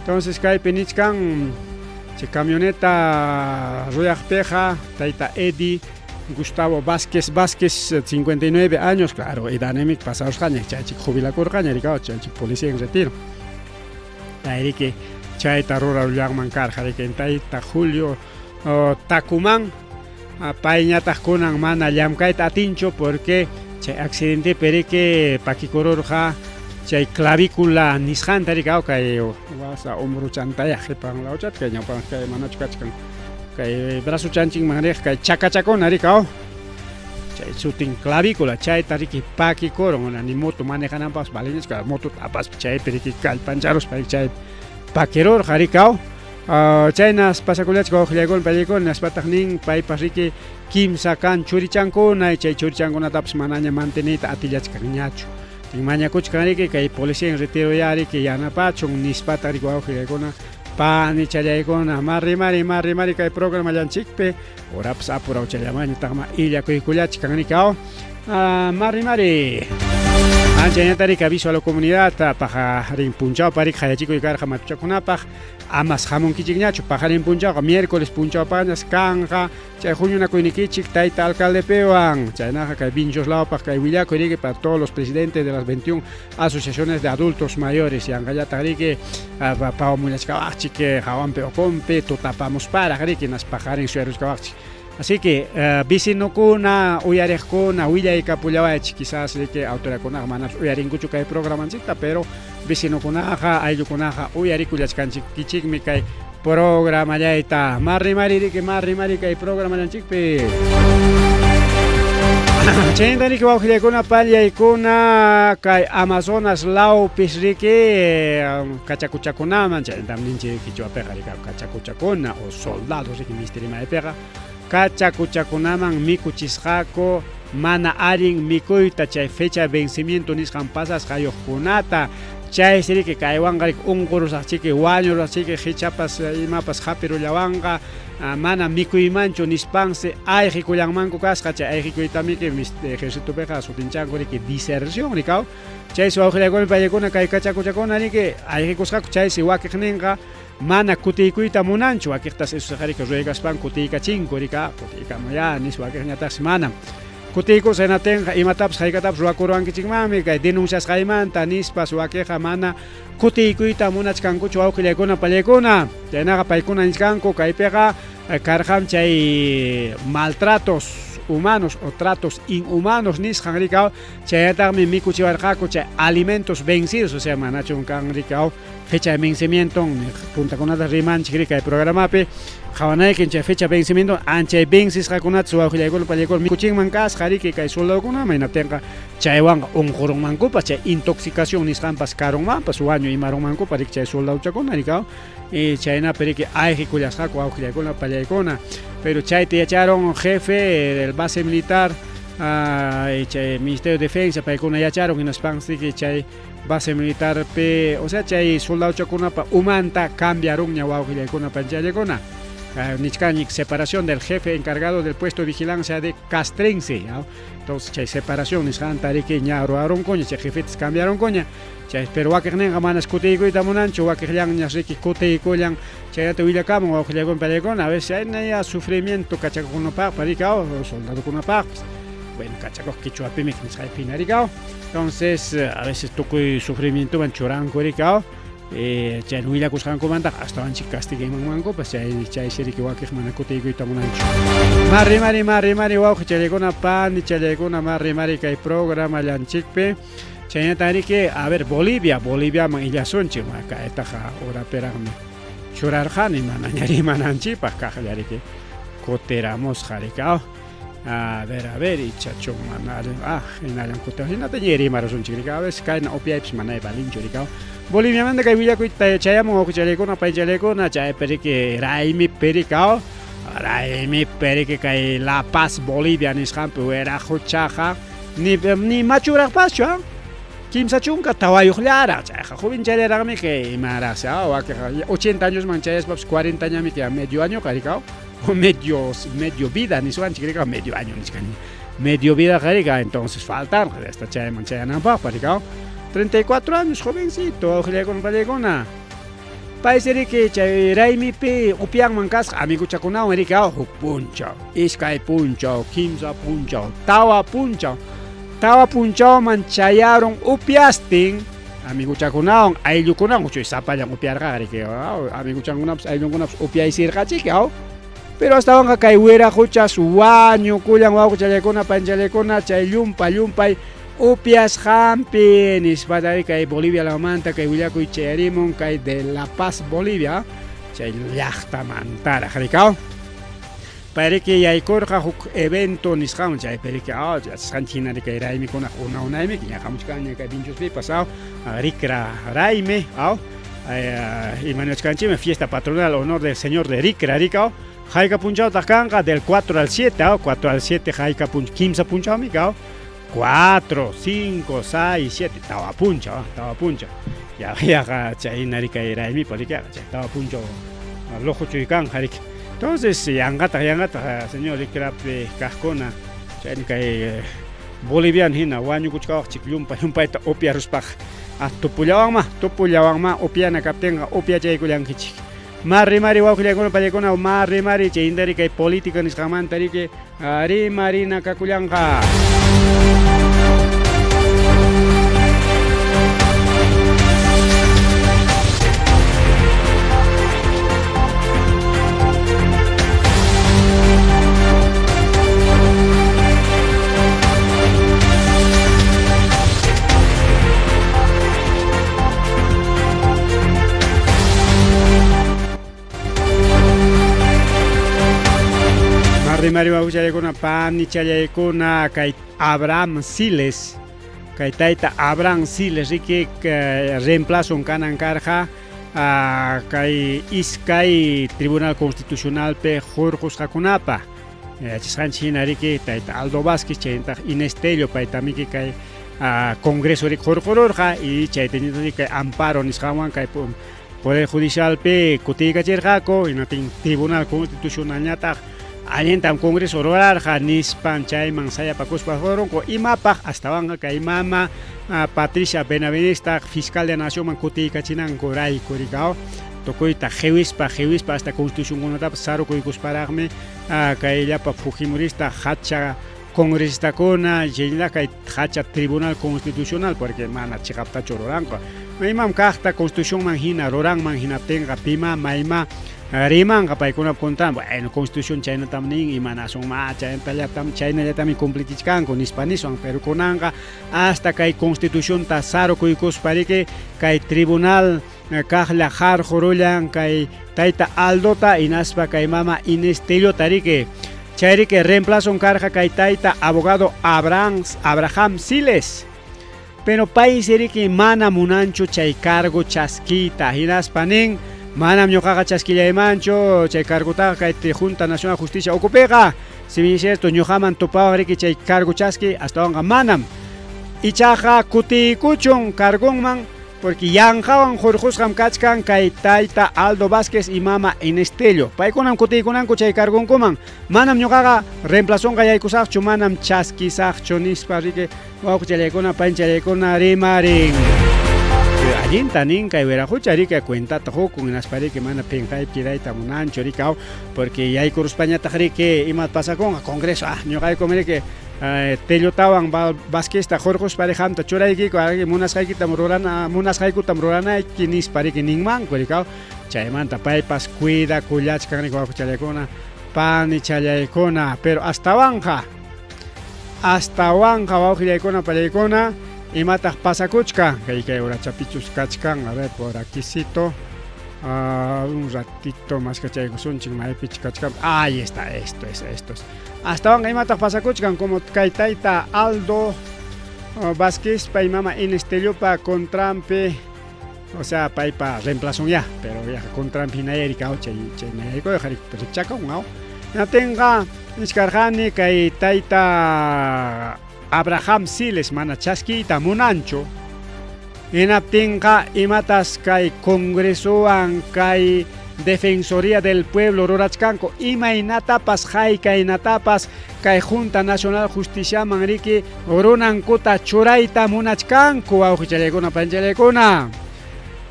Entonces kaypi nichkan chay camioneta ruyaqpiqa tayta Eddie Gustavo Vázquez Vázquez, 59 años, claro, edanimik pasarusqaña, chaychik jubilakurqaña riki, chaychik policía en retiro. Tayriki chayta rurarullanman karqa riki tayta Julio Takumán, payñataq kunan mana llamkayta atinchu porque chay accidentepi riki pakikururqa chay clavícula nisqanta riki, kay wasa hombrochantaya qhipan lawchata kay ñawpan kay manachu kachkan kay brazo chanchinman riq kay chakachakuna riki, chay sutin clavícula, chayta riki pakikurun, ni moto manejananpaqpas valeñachu, moto apaspa chaypi riki kallpancharuspa chay pakirurqa riki. Chaynas pasakullachka wawqillaykuna pallaykuna, hinaspataq nin paypas riki kimsa kan churichankuna, chay churichankunatapas manaña manteniyta atillachkanñachu. Mañakuchkan riki kay policía en retiro ya riki yanapachun nispata riki wawqillaykuna panichallaykuna, marrimari marrimari kay programallanchikpi horapas apurawchallamañataqma illakuykullachkan riki, marrimari. Anchañata riki aviso a la comunidad, paqarin punchawpa riki qayachikuy karqa matuchakunapaq, amas hamunkichikñachu paqarin punchawqa, miércoles punchawpañas kanqa chay huñunakuynikichik tayta alcaldepiwan, chaynaqa kay Vinchos lawpaq kay willakuy riki para todos los presidentes de las 21 asociaciones de adultos mayores, yanqallataq riki pawamullachkawaqchik hawanpi ukunpi tutapamusparaq riki hinaspa paqarin suyaruchkawaqchik. Así que vecinokuna, uyariqkuna, willaykapullawaychik, quizás riki autoridadkunaqa manapas uyarinkuchu kay programanchikta, pero vecinokunaqa, ayllukunaqa uyarikullachkanchikkichikmi kay programallayta. Marrimari riki, marrimari kay programallanchikpi. Chayninta riki wawqillaykuna pallaykuna kay Amazonas lawpis riki kachakuchakunaman, chaynintam ninchik qichwapiqa riki kachakuchakuna o soldados riki mistirimaypiqa kachakuchakunaman mikuchisqaku mana allin mikuyta chay fecha vencimiento nisqan pasasqayuqkunata, chaysi riki kaywanqa riki unqurusaqchiki, wañurusaqchiki, hichapas imapas hapirullawanqa. Mana mikuymanchu nispansi ayqikullanmanku kasqa, chay ayqikuytamiki ejercitopiqa sutinchanku riki diserción rikaw. Chaysi wawqillaykuna paykuna kay kachakuchakuna riki ayqikusqaku, chaysi wakiqninqa mana kutiykuyta munanchu, wakiqtas esusqa riki ruegaspan kutiykachinku rika, kutiykamuyá nispa, wakiqñataqsi manam. Kutiykusqa hinaptinqa imatapas haykatapas ruwakuruwankichikmanmi kay denunciasqaymanta nispas wakiqa mana kutiykuyta munachkankuchu wawqillaykuna pallaykuna. Chaynaqa paykuna nichkanku kaypiqa karqam chay maltratos humanos o tratos inhumanos nisqan rikaw, chaynataqmi mikuchiwarqaku chay alimentos vencidos, o sea manachun kan rikaw fecha de vencimiento puntakunata rimanchik rika kay programapi qhawanaykin chay fecha vencimiento anchay vencisqakunata wawqillaykuna pallaykuna mikuchinman kasqa riki kay soldadokuna hinaptinqa chaywanqa unqurunmankupas chay intoxicación nisqanpas karunmanpas wañu imarunmankupas riki chay soldadochakuna rikaw y chaynapi riki ayqikullasqaku wawqillaykuna pallaykuna pero chayta yacharun jefe del base militar chay Ministerio de Defensa paykuna yacharun hinaspansi riki chay base militarpi o sea chay soldadochakunapa umanta cambiarunña wawqillaykuna panchallaykuna nichkañik separación del jefe encargado del puesto de vigilancia de Castrense, ¿no? Entonces chay separación nisqanta riki ña ruwarunkuña chay jefetas cambiarunkuña chay pero wakiqninqa manas kutiykuyta munanchu wakiqllanñas riki kutiykullan chaynata willakamun wawqillaykuna pallaykuna a veces chayna sufrimiento kachakuqkunapaqpas riki soldadokunapaqpas bueno kachakuq quichuapimi nisqaypina riki entonces a veces tukuy sufrimientoman churanku riki chay willakusqankumantaqa astawanchik castiganmankupas chay chaysi riki wakiq mana kutiykuyta munanchu. Mari mari mari mari wawqi challaykuna pani challaykuna mari mari kay programallanchikpi chaynata riki a ver Bolivia Boliviaman illasunchik kaytaqa horapiraqmi churarqani manaña rimananchikpaq kaqlla riki kutiramusqa riki A ver, ichachu mana allin, ah, hinallan kutin, hinata ña rimarusunchik riki, a veces kayna upiaypis mana valinchu riki. Boliviamanta kay willakuy chayamun wawqichallaykuna, paychallaykuna, chaypi riki raymipi riki, raymipi riki kay La Paz, Bolivia nisqanpi wiraquchaqa ni ni machuraqpaschu, ah, 34yuqllaraq, chayqa jovenchallaraqmi kay imaraqsi, ah, wakiqa 80 añosman chayaspapas 40 añami kay medio añoqa riki, medio medio vida niswanchik rika medio año nichkani medio vida rika entonces faltan hasta chayman chayananpaqpa rika 34 años jovencito wawqillaykuna pallaykuna paysi riki chay raymipi upianman kasqa amiguchakunawan riki huk punchaw iskay punchaw kimsa punchaw tawa punchaw tawa punchawman chayarun upiastin amiguchakunawan ayllukunawan huchuy sapallan upiarqa riki amiguchankunapas ayllunkunapas upiaysirqachiki pero astawanqa kay wiraquchas wañukullan wawqichallaykuna panchallaykuna chay llumpa llumpay upiasqanpi nispa kay Bolivia lawmanta kay willakuy chayarimun kay de La Paz Bolivia chay llaqtamantaraq rikaw payriki yaykurqa huk evento nisqanman chaypi riki yachasqanchik hina kay raymikuna una unaymi ña hamuchkanña kay Vinchuspipas Ricra raymi imanachkanchikmi fiesta patronal honor del Señor de Ricra rikaw hayka punchawtaq kanqa del 4 al 7 4 al 7 hayka punchaw kimsa punchawmi kaw 4, 5, 6, 7 tawa punchaw tawa punchaw yaqa yaqa chayna riki kay raymipa riki chay tawa punchaw luquchuy kanqa riki entonces yanqataq yanqataq señor Ricrapi kaqkuna chayna kay boliviano hina wañukuchkawaqchik llumpa llumpayta upiaruspaqa tupullawanma tupullawanma upiana kaptinqa upiachaykullankichik mari mari wawqillaykuna pallaykuna mari mari chayinta riki kay política nisqanmanta riki rimarina kakullanqa. Mari wawqichallaykuna panichallaykuna kay Abraham Siles kay tayta Abraham Siles riki reemplazon kanan karqa kay iskay Tribunal Constitucionalpi hurqusqakunapa yachasqanchik hina riki tayta Aldo Vázquez chaynataq Inés Tello paytamiki kay Congreso riki hurqururqa y chayta kay amparo nisqanwan kay Poder Judicialpi kutiykachirqaku, hinaptin Tribunal Constitucionalñataq allintam Congreso rurarqa nispan chayman sayapakuspa rurunku. Imapaq astawanqa kay mama Patricia Benavidestaq Fiscal de Nacionman kutiykachinanku rayku rikaw tukuyta qiwispa qiwispa hasta constitucionkunatapas sarukuykusparaqmi kay llapa Fujimorista hacha congresistakuna chaynallataq kay hacha Tribunal Constitucional porque mana chiqaptachu ruranqa imam kaqta constitucionman hina ruranman hinaptinqa pima mayma rimanqa paykunap contran bueno constitución chaynatam nin imanasunma chaynallatam chaynallatami cumplichichkanku nispa niswan pero kunanqa hasta kay constitucionta sarukuykuspa riki kay tribunal kaqlla qarqurullan kay tayta Aldota hinaspa kay mama Inés Tellota riki chay riki reemplazon karqa kay tayta abogado Abraham, Abraham Siles pero paysi riki mana munanchu chay cargo chaskiyta hinaspa nin manam ñuqaqa chaskillaymanchu chay cargotaqa kay Junta Nacional Justicia ukupiqa si bien cierto ñuqaman tupawan riki chay cargo chaski astawanqa manam ichaqa kutiykuchun cargonman porque yanqawan hurqusqam kachkan kay tayta Aldo Vázquez y mama Inés Tello. Paykunam kutiykunanku chay cargonkuman. Manam ñuqaqa reemplazonqa yaykusaqchu, manam chaskisaqchu nispa riki wawqichallaykuna panchallaykuna rimarin. Allinta nin kay wiraqucha riki cuentata hukun hinaspa riki mana pinqaypi quedayta munanchu riki porque yaykuruspañataq riki ima pasakunqa Congreso ah ñuqaykum riki Tellotawan Vázquezta hurquspa qamta churaykiku munasqaykitam rurana munasqaykutam ruranayki nispa riki ninmanku rikaw chaymanta paypas cuidakullachkan riki wawqichallaykuna panichallaykuna pero astawanqa astawanqa wawqillaykuna pallaykuna imataq pasakuchkan kay kay urachapichus kachkan a ver por aquicito un ratito maskachaykusunchik maypich kachkan ahí está esto es esto es Astawanqa imataq pasakuchkan como kay tayta Aldo Vázquezpa y mama Inés Tellopa contranpi, o sea, paypa reemplazon ya, pero ya contranpi hinalla rikaw chay chay nayaykuy rikchakun aw. Hinaptinqa nichkarqani kay tayta Abraham Siles mana chaskiyta munanchu. Hinaptinqa imatas kay Congresowan kay Defensoría del Pueblo rurachkanku imaynatapas haykaynatapas kay Junta Nacional Justiciaman riki runankuta churayta munachkanku wawqichallaykuna panchallaykuna.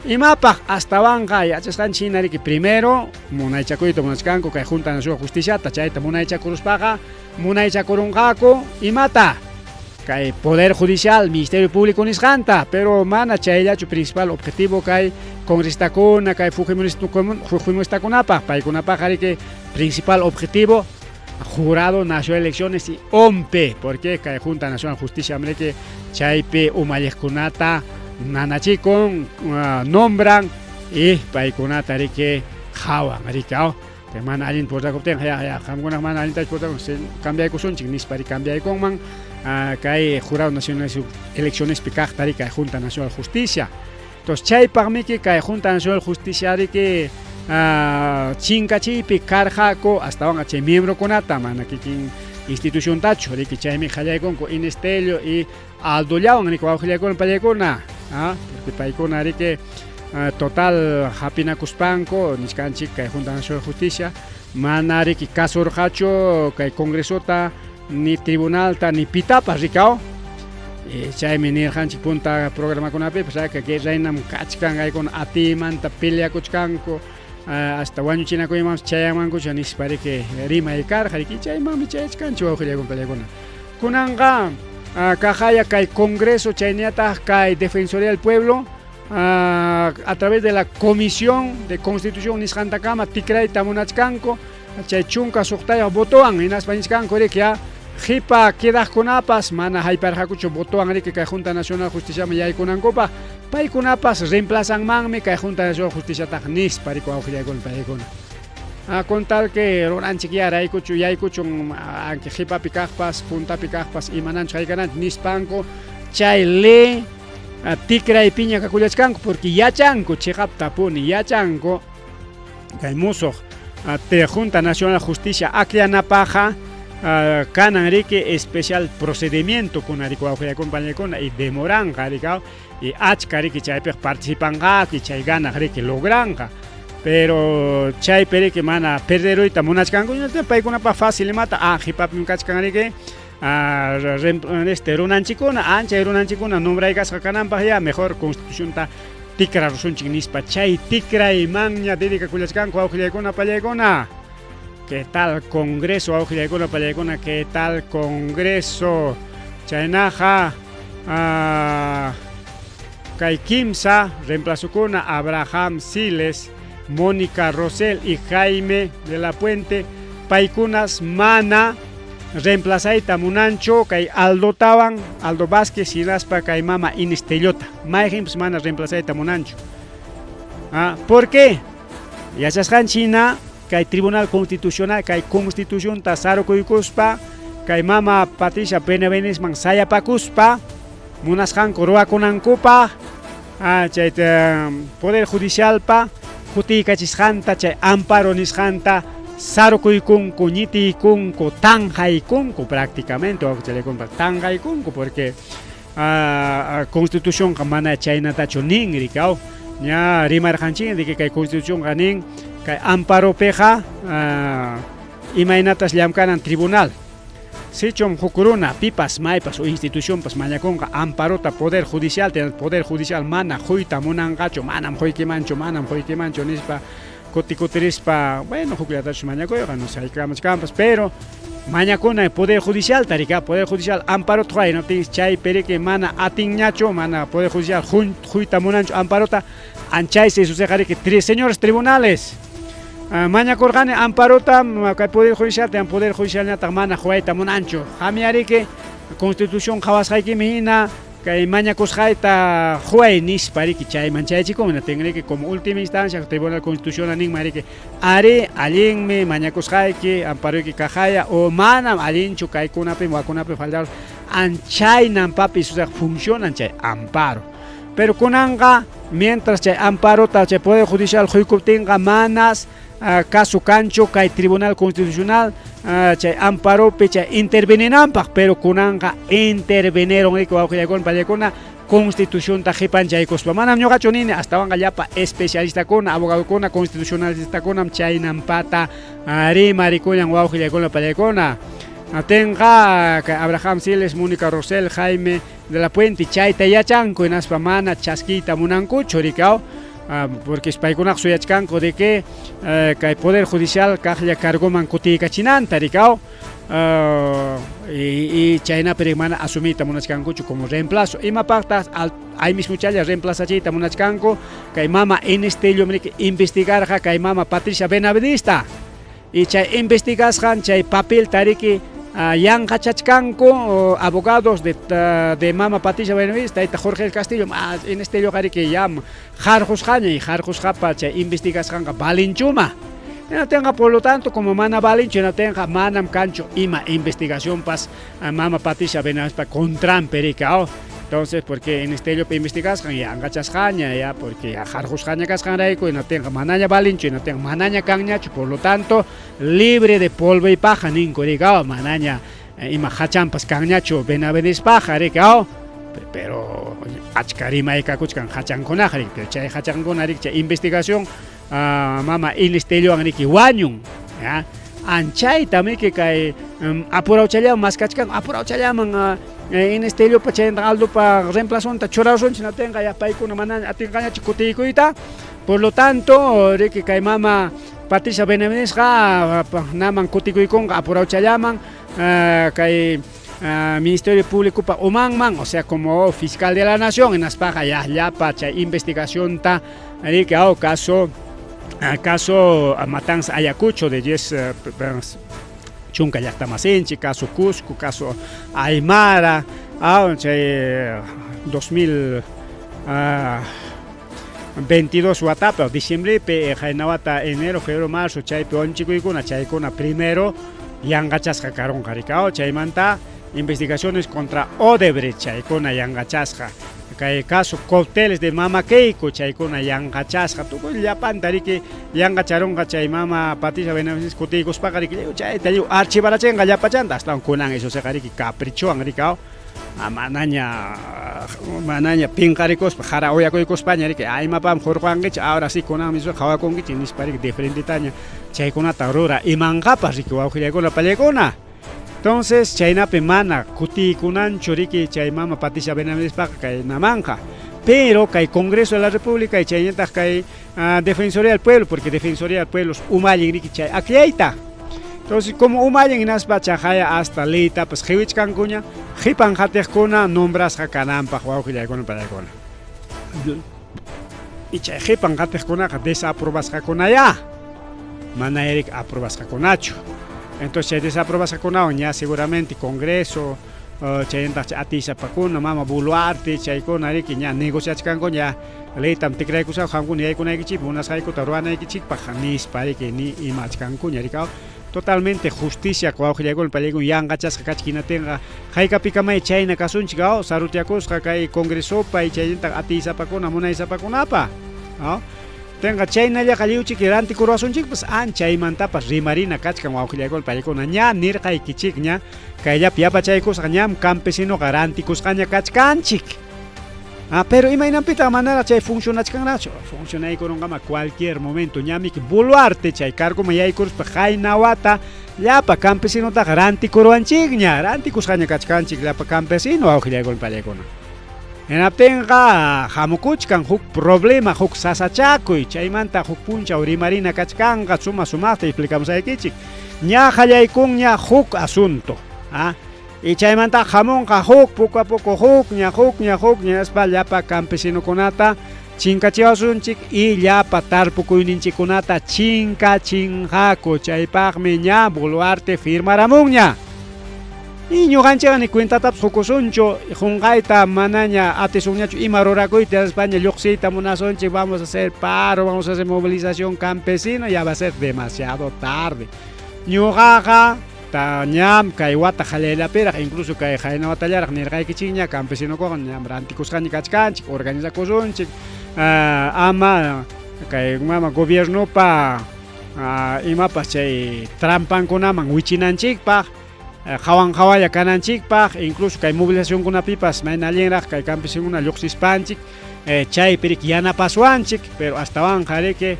Imapaq astawanqa yachasqanchik hina riki primero munaychakuyta munachkanku kay Junta Nacional Justiciata chayta munaychakuruspaqa munaychakurunqaku imata kay Poder Judicial, Ministerio Público nisqanta, pero mana chayllachu principal objetivo kay congresistakuna, kay fujimoristakunapaq, paykunapaq riki principal objetivo Jurado Nacional de Elecciones y OMPE, porque kay Junta Nacional de Justicia amriki chaypi umalliqkunata nanachikun, nombran y paykunata riki qhawan riki mana allin portakuptinqa ya ya qamkunaq mana allintachu portakun cambiaykusunchik nispa cambiaykunman kay Jurado Nacional Eleccionespi kaqta riki kay Junta Nacional de Justicia. Entonces chaypaqmiki kay Junta Nacional de Justicia riki chinkachiypi karqaku astawanqa chay miembrokunata mana kikin instituciontachu riki chaymi qallaykunku Inés Tello y Aldollawan riki wawqillaykuna pallaykuna porque paykuna riki total hapinakuspanku nichkanchik kay Junta Nacional de Justicia mana riki kasurqachu kay Congresota ni tribunalta ni pitapas rikaw chaymi nirqanchik punta programakunapipas kay reynam kachkan kaykuna atiymanta peleakuchkanku hasta wañuchinakuymanpas chayanmankuchu nispa riki rimay karqa riki chaymanmi chayachkanchik wawqillaykuna pallaykuna kunanqa kaqaya kay Congreso chaynallataq kay Defensoría del Pueblo a través de la Comisión de Constitución nisqantakama tikrayta munachkanku chay 16 votowan hinaspa nichkanku riki qipa quedaqkunapas mana hayparqakuchu votowan riki kay Junta Nacional Justiciaman yaykunankupaq paykunapas reemplazanmanmi kay Junta Nacional Justiciataq nispa riki wawqillaykuna paykuna con tal que ruranchik ya raykuchu yaykuchun anki qipapi kaqpas puntapi kaqpas imananchu haykananchik nispanku chay ley tikraypiña kakullachkanku porque yachanku chiqaptapuni yachanku kay musuq Junta Nacional Justicia akllanapaqqa Kanan riki especial procedimientokuna riki wawqillakuna pañaykuna y demoranqa riki y achka riki chaypiqa participanqaku y chay ganaq riki logranqa. Pero chaypi riki mana perderuyta munachkanku paykunapaq fácil imata ah qhipapim kachkan riki este runanchikkuna anchay runanchikkuna nombraykasqa kananpaq ya mejor constitucionta tikrarusunchik nispa chay tikraymanña dedicakullachkanku wawqillaykuna pallaykuna. ¿Qué tal Congreso? Wawqillaykuna pallaykuna, ¿qué tal Congreso? Chaynaqa kay kimsa reemplazokuna Abraham Siles, Mónica Rosell y Jaime de la Puente paykunas mana reemplazayta munanchu kay Aldotawan, Aldo Vázquez hinaspa kay mama Inés Tellota. Mayqinpas mana reemplazayta munanchu. ¿Por qué? Yachasqanchik hina kay Tribunal Constitucional kay Constitucionta sarukuykuspa kay mama Patricia Benavidesman sayapakuspa munasqanku ruwakunankupaq chay Poder Judicialpa kutiykachisqanta chay amparo nisqanta sarukuykunku, ñitiykunku, tanqaykunku prácticamente wawqichaykunpa tanqaykunku porque Constitucionqa mana chaynatachu nin rikaw ña rimarqanchik de que kay Constitucionqa nin kay amparopiqa imaynatas llamkanan tribunal sichum huk runa pipas maypas o institucionpas mañakunqa amparota poder judicial poder judicial mana quyta munanqachu manam quykimanchu manam quykimanchu nispa kuti kutirispa bueno hukllatachus mañakuyqa no sé haykamachkanpas pero mañakuna poder judicial tarika poder judicial amparota quy hinaptinsi chaypi riki mana atinñachu mana poder judicial quyta munanchu amparota anchaysi suceqa riki señores tribunales mañakurqani amparota kay poder judicial poder judicialñataq mana quwayta munanchu qamyariki constitución qhawasqaykimi hina kay mañakusqayta quway nispa riki chayman chayachikun hinaptin riki como última instancia Tribunal Constitucional ninman riki arí allinmi mañakusqayki amparoyki kaqaya o manam allinchu kaykunapim wakunapi fallar anchaynan papi funcionan chay amparo pero kunanqa mientras chay amparota chay poder judicial quykuptinqa manas caso kanchu kay Tribunal Constitucional chay amparopi chay interveninanpaq pero kunanqa intervinieron riki wawqillaykuna pallaykuna constitucionta qipanchaykuspa manam ñuqachu nini astawanqa llapa especialistakuna abogadokuna constitucionalistakunam chaynanpata rimarikuñan wawqillaykuna pallaykuna atinqa kay Abraham Siles, Mónica Rosell, Jaime de la Puente chayta yachanku hinaspa mana chaskiyta munankuchu rikaw porque paykunaqa suyachkanku de que kay poder judicial kaqlla cargoman kutiykachinanta rikaw y chaynapi mana asumiyta munachkankuchu como reemplazo imapaqtaq ahí mismochalla reemplazachiyta munachkanku kay mama Inés Tello investigarqa kay mama Patricia Benavidesta y chay investigasqan chay papelta riki yanqachachkanku abogados de mama Patricia Benavides tayta Jorge del Castillo Inés Telloqa riki yam harqusqaña y harqusqapa chay investigasqanqa valinchuma hinaptinqa por lo tanto como mana valinchu hinaptinqa manam kanchu ima investigacionpas mama Patricia Benavidespa contranpi riki entonces porque Inés Tellopa investigasqan yanqachasqaña ya porque harqusqaña kasqanrayku hinaptinqa manaña valinchu hinaptinqa manaña kanñachu por lo tanto libre de polvo y paja ninku riki manaña ima hachanpas kanñachu Benavidespaqa riki pero achka rimaykakuchkan hachankunaqa riki pero chay hachankuna riki chay investigación mama Inés Tellowan riki wañun ya anchayta miki kay apurawchallaman maskachkanku apurawchallaman Inés Tellopa chayta Aldopa reemplazonta churarusunchik hinaptinqa ya paykuna manaña atinqañachu kutiykuyta por lo tanto riki kay mama Patricia Benavidesqa naman kutikuykunqa apurawchallaman kay Ministerio Públicopa umanman o sea como fiscal de la nación hinaspaqa ya llapa chay investigacionta riki caso Matanza Ayacucho de 10 chunka llaqtamasinchik caso Cusco caso Aymara chay 2022 watapi diciembrepi qayna wata enero febrero marzo chaypi wañuchikuykuna chaykuna primero yanqachasqa karunqa riki chaymanta investigaciones contra Odebrecht chaykuna yanqachasqa. Kay caso cócteles de mama Keiko chaykuna yanqachasqa tukuy llapanta riki yanqacharunqa chay mama Patricia Benavides kutiykuspaqa riki lliw chayta lliw archivarachinqa llapachanta astawan kunan isusiqa riki caprichowan riki aw manaña manaña pinqarikuspa qara uyakuykuspaña riki imapam hurquwankichik ahora sí kunanmi qhawakunkichik nispa riki diferentetaña chaykunata rura imanqapas riki wawqillaykuna pallaykuna. Entonces, chaynapi mana kutiykunanchu riki chay mama Patricia Benavidespaqa kay namanqa. Pero kay Congreso de la República y chaynataq kay Defensoría del Pueblo, porque Defensoría del Pueblo umallin riki chay akllayta. Entonces, como umallin hinaspa chaqaya hasta leytapas qiwichkankuña, qipan qatiqkuna nombrasqa kananpaq wawqillaykuna pallaykuna. Y chay qipan qatiqkunaqa desaprobasqakunayá. Mana riki aprobasqakunachu. Entonces chay desaprobasqakunawan ña seguramente Congreso, chaynataq chay atiysapakuna, mama Boluarte, chaykuna riki ña negociachkanku ña leytam tikraykusaqku qamkuna yaykunaykichikpaq munasqaykuta ruwanaykichikpaq nispa riki ni imachkankuña riki. Totalmente justicia wawqillaykuna pallaykuna yanqachasqa kachka hinatinqa haykapikamay chayna kasunchik aw sarutiakusqa kay Congresopa y chaynataq atiysapakuna munaysapakunapa. Aw Tenqa chaynallaqa lliwchiki rantikuruwasunchikpas anchaymantapas rimarina kachkan wawqillaykuna pallaykuna ña nirqaykichikña kayllapi yapachaykusqa ñam campesinoqa rantikusqaña kachkanchik. Ah, pero imaynanpitaq manaraq chay funcionachkanraqchu? Funcionaykurunqama cualquier momento ñamiki Boluarte chay cargoman yaykuruspa qayna wata llapa campesinotaqa rantikuruwanchikña, rantikusqaña kachkanchik llapa campesino wawqillaykuna pallaykuna. Hinaptinqa hamukuchkan huk problema, huk sasachakuy, chaymanta huk punchaw rimarina kachkanqa suma sumaqta explicamusaykichik. Ña qallaykunña huk asunto. Ah, y chaymanta hamunqa huk poco a poco hukña, hukña, hukña nispa llapa campesinokunata chinkachiwasunchik y llapa tarpukuyninchikkunata chinkachinqaku. Chaypaqmi ña Boluarte firmaramunña. Y ñuqanchikqa ni cuentatapas qukusunchu, qunqayta manaña atisunñachu ima rurakuyta nispaña lluqsiyta munasunchik, vamos a hacer paro, vamos a hacer movilización campesina, ya va a ser demasiado tarde. Ñuqaqa ñam kay wata qallayllapiraq, incluso kay qayna watallaraq nirqaykichikña campesinokunaqa ñam rantikusqaña kachkanchik, organizakusunchik, ama kay mama gobiernopa imapas chay trampankunaman wichinanchikpaq, qawan qawalla kananchikpaq, incluso kay movilizacionkunapipas mayna allinraq kay campesinokuna lluqsispanchik, chaypi riki yanapaswanchik, pero astawanqa riki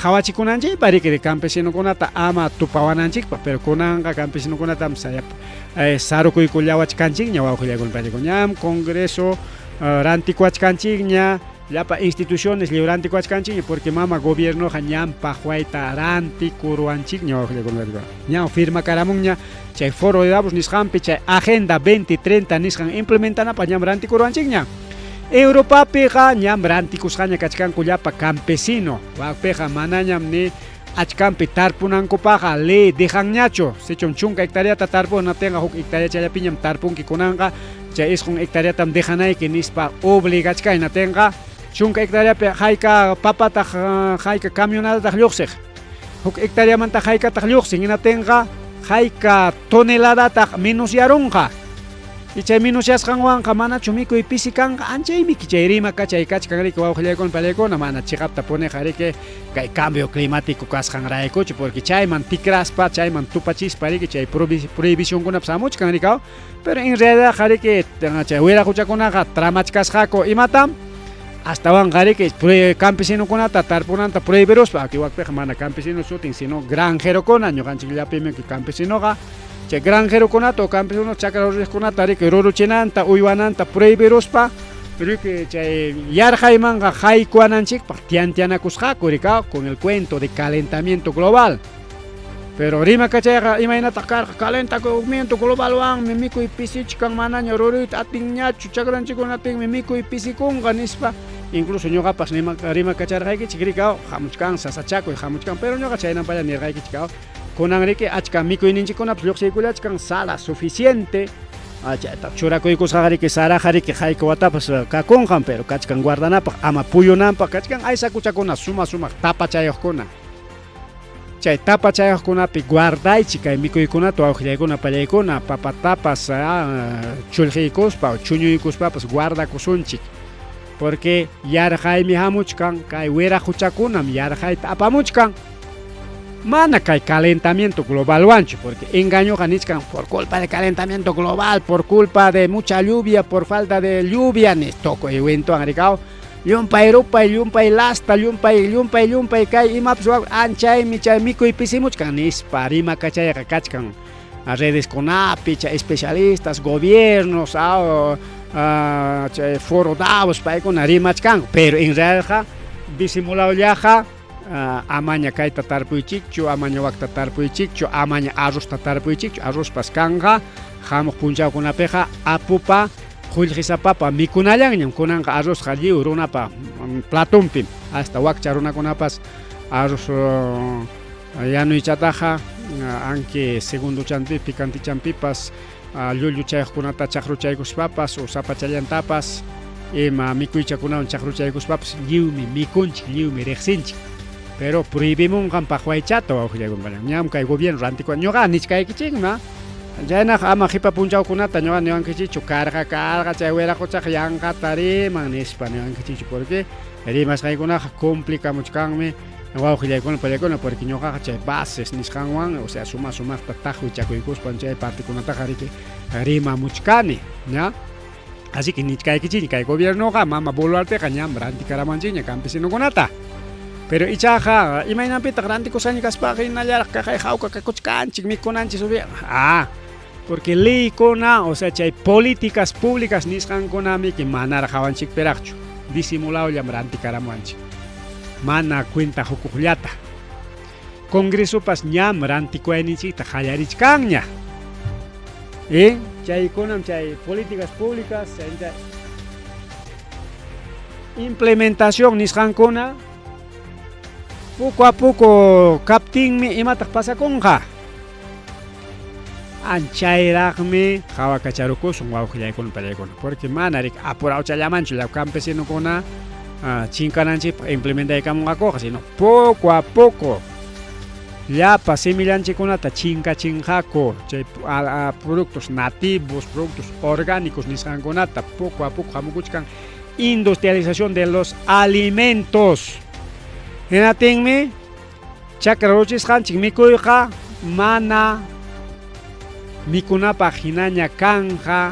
qawachikunanchikpaq riki de campesinokunata ama tupawananchikpaq, pero kunanqa campesinokunatam sarukuykullawachkanchikña wawqillaykuna pallaykuna, ñam Congreso rantikuwachkanchikña, llapa instituciones lliw rantikuwachkanchikña, porque mama gobiernoqa ñam paqwayta rantikuruwanchikña wawqillaykuna, ñam firmakaramunña chay Foro de Davos nisqanpi chay Agenda 2030 nisqan implementanapaq ñam rantikuruwanchikña. Europapiqa ñam rantikusqaña kachkanku llapa campesino, wakpiqa manañam ni achkanpi tarpunankupaqqa ley dejanñachu, sichum 10 hectareata tarpuna tinqa huk hectareachallapiñam tarpunki kunanqa, chay 9 hectareatam dejanayki nispa obligachkan, hinatinqa 10 hectareapi hayka papataq hayka camionatataq lluqsiq, huk hectareamanta haykataq lluqsin, hinatinqa hayka toneladataq menusyarunqa. Y chay menusyasqanwanqa manachu mikuy pisi kanqa, anchaymiki chay rima kachay kachkan riki wawqillaykuna pallaykuna, mana chiqapta puniqa riki kay cambio climático kasqanraykuchu, porque chayman tikraspa, chayman tupachispa riki chay prohibicionkunapas hamuchkan riki, pero en realidad riki chay wiraquchakunaqa tramachkasqaku imatam astawanqa riki campesinokunata tarpunanta prohibiruspa, aquí wakpiqa mana campesino sutin, sino granjerokuna, ñuqanchikllapimi campesinoqa, chay granjerokunata o campesino chakra ruraqkunata riki ruruchinanta, uywananta prohibiruspa riki chay yarqaymanqa haykuwananchikpaq tiantianakusqaku riki con el cuento de calentamiento global. Pero rima kachayqa imaynataq karqa calentamiento globalwanmi mikuy pisichkan, manaña ruruyta atinñachu, chakranchikkunatinmi mikuy pisikunqa nispa, incluso ñuqapas rima kacharqaykichik riki hamuchkan sasachakuy hamuchkan, pero ñuqa chaynanpalla nirqaykichik kunan riki achka mikuyninchikkunapas lluqsiykullachkan sara suficiente, chayta churakuykusqaqa riki saraqa riki hayka watapas kakunqam, pero kachkan guardanapaq ama puyunanpaq kachkan aysakuchakuna suma sumaq tapachayuqkuna. Chay tapachayuqkunapi guardaychik kay mikuykunata wawqillaykuna pallaykuna papatapas chullqiykuspa chuñuykuspapas guardakusunchik. Porque yarqaymi hamuchkan, kay wiraquchakunam yarqayta apamuchkan. Mana kay calentamiento globalwanchu, porque engañoqa nichkan por culpa de calentamiento global, por culpa de mucha lluvia, por falta de lluvia, nis tukuy wintuwan rikaw. Llumpay rupay, llumpay lasta, llumpay, llumpay, llumpay kay imapas anchaymi chay mikuy pisimuchkan nispa rimakachayqa kachkan redeskunapi, chay especialistas, gobiernos, chay foro Davos paykuna rimachkanku, pero en realidadqa disimulawllaqa amaña kayta tarpuychikchu, amaña wakta tarpuychikchu, amaña arrozta tarpuychikchu, arrozpas kanqa hamuq punchawkunapiqa apupa qullqisapapa mikunallanñam, kunanqa arrozqa lliw runapa platonpim, hasta wakcha runakunapas arroz yanuychataqa anki segundochanpi picantichanpipas llulluchayuqkunata chaqruchaykuspapas o sapachallantapas ima mikuychakunawan chaqruchaykuspapas lliwmi mikunchik, lliwmi riqsinchik. Pero prohibimunqam paqwaychata wawqillaykuna, ñam kay gobierno rantikuwan ñuqa nichkaykichikma. Chaynaqa ama qipa punchawkunata ñuqa niwankichikchu karqa karqa chay wiraquchaqa yanqata riman nispa niwankichikchu, porque rimasqaykunaqa cumplikamuchkanmi wawqillaykuna pallaykuna, porque ñuqaqa chay bases nisqanwan, o sea, suma sumaqta taqwichakuykuspan chay partikunataqa riki rimamuchkani, ña. Así que nichkaykichikña kay gobiernoqa mama Boluarteqa ñam rantikaramanchikña campesinokunata. Pero ichaqa imaynanpitaq rantikusqaña kaspaqa hinallaraq kaqay hawka kakuchkanchik mikunanchik subi porque leykuna, o sea, chay políticas públicas nisqankunamiki manaraq hawanchikpiraqchu, disimulawllam rantikaramuwanchik. Mana cuenta hukuqllata. Congresopas ñam rantikuwayninchikta qallarichkanña. Chaykunam chay políticas públicas, chay implementación nisqankuna poco a poco kaptinmi imataq pasakunqa. Anchayraqmi qhawakacharukusun wawqillaykuna pallaykuna, porque mana riki apurawchallamanchu llapa campesinokuna chinkananchikpaq implementaykamunqakuqa, sino poco a poco llapa semillanchikkunata chinkachinqaku, chay productos nativos, productos orgánicos nisqankunata poco a poco hamukuchkan industrialización de los alimentos. Hinaptinmi chakra ruchisqanchik mikuyqa mana mikunapaq hinaña kanqa,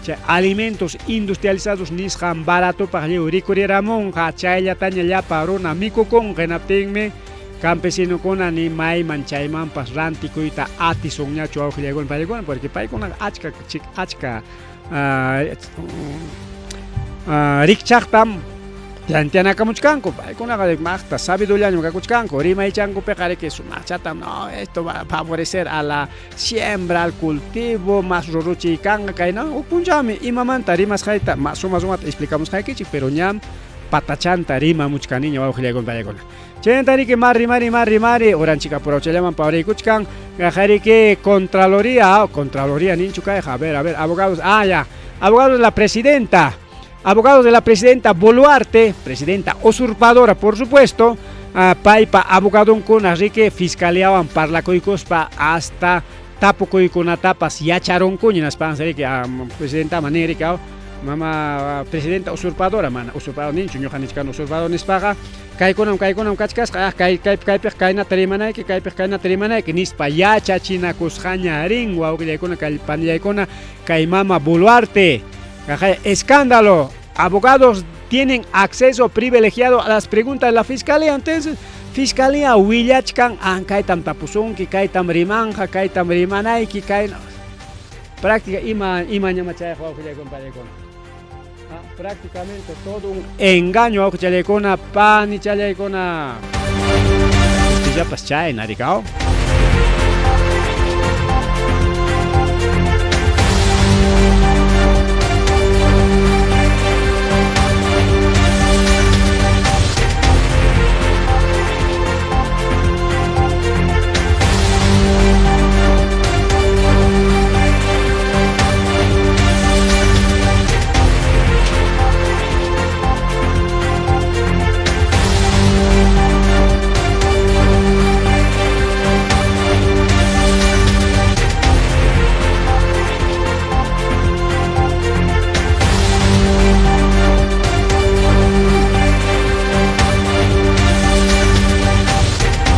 chay alimentos industrializados nisqan baratopaq lliw rikuriramunqa, chayllataña llapa runa mikukunqa, hinaptinmi campesinokuna ni mayman chaymanpas rantikuyta atisunñachu wawqillaykuna paykuna, porque paykunaqa achka achka rikchaqtam planteanakamuchkanku, paykunaqa maqta sabidullañam kakuchkanku, rimaychankupiqa riki sumaqchatam, no, esto va a favorecer a la siembra, al cultivo, más ruruchiy kanqa kay, no, huk punchawmi imamanta rimasqayta más suma sumata explicamusqaykichik, pero ñam patachanta rimamuchkaniña wawqillaykuna paykuna. Chaynata riki mari mari mari mari uranchik apurawchallaman pawraykuchkan, riki Contraloría, Contraloría ninchu kayqa, a ver, abogados, ya, abogados de la presidenta, abogados de la presidenta Boluarte, presidenta usurpadora, por supuesto, paypa abogadonkuna riki fiscaliawan parlakuykuspa hasta tapukuykunatapas yacharunkuña, hinaspansi riki presidentaman nin riki, mama presidenta usurpadora, mana usurpador ninchu, ñuqa nichkani usurpador nispaqa, kaykunam kaykunam kachkasqa, kay kaypiq kaynata rimanayki, kaypiq kaynata rimanayki nispa yachachinakusqaña rin wawqillaykuna panillaykuna kay mama Boluarte. Escándalo, abogados tienen acceso privilegiado a las preguntas de la fiscalía, entonces fiscalía willachkan, kaytam tapusunki, kaytam rimanqa, kaytam rimanayki, kay práctica ima ima ñama chayaq wawqillaykuna pallaykuna. Prácticamente todo un engaño wawqichallaykuna panichallaykuna. Justillapas chayna rikaw.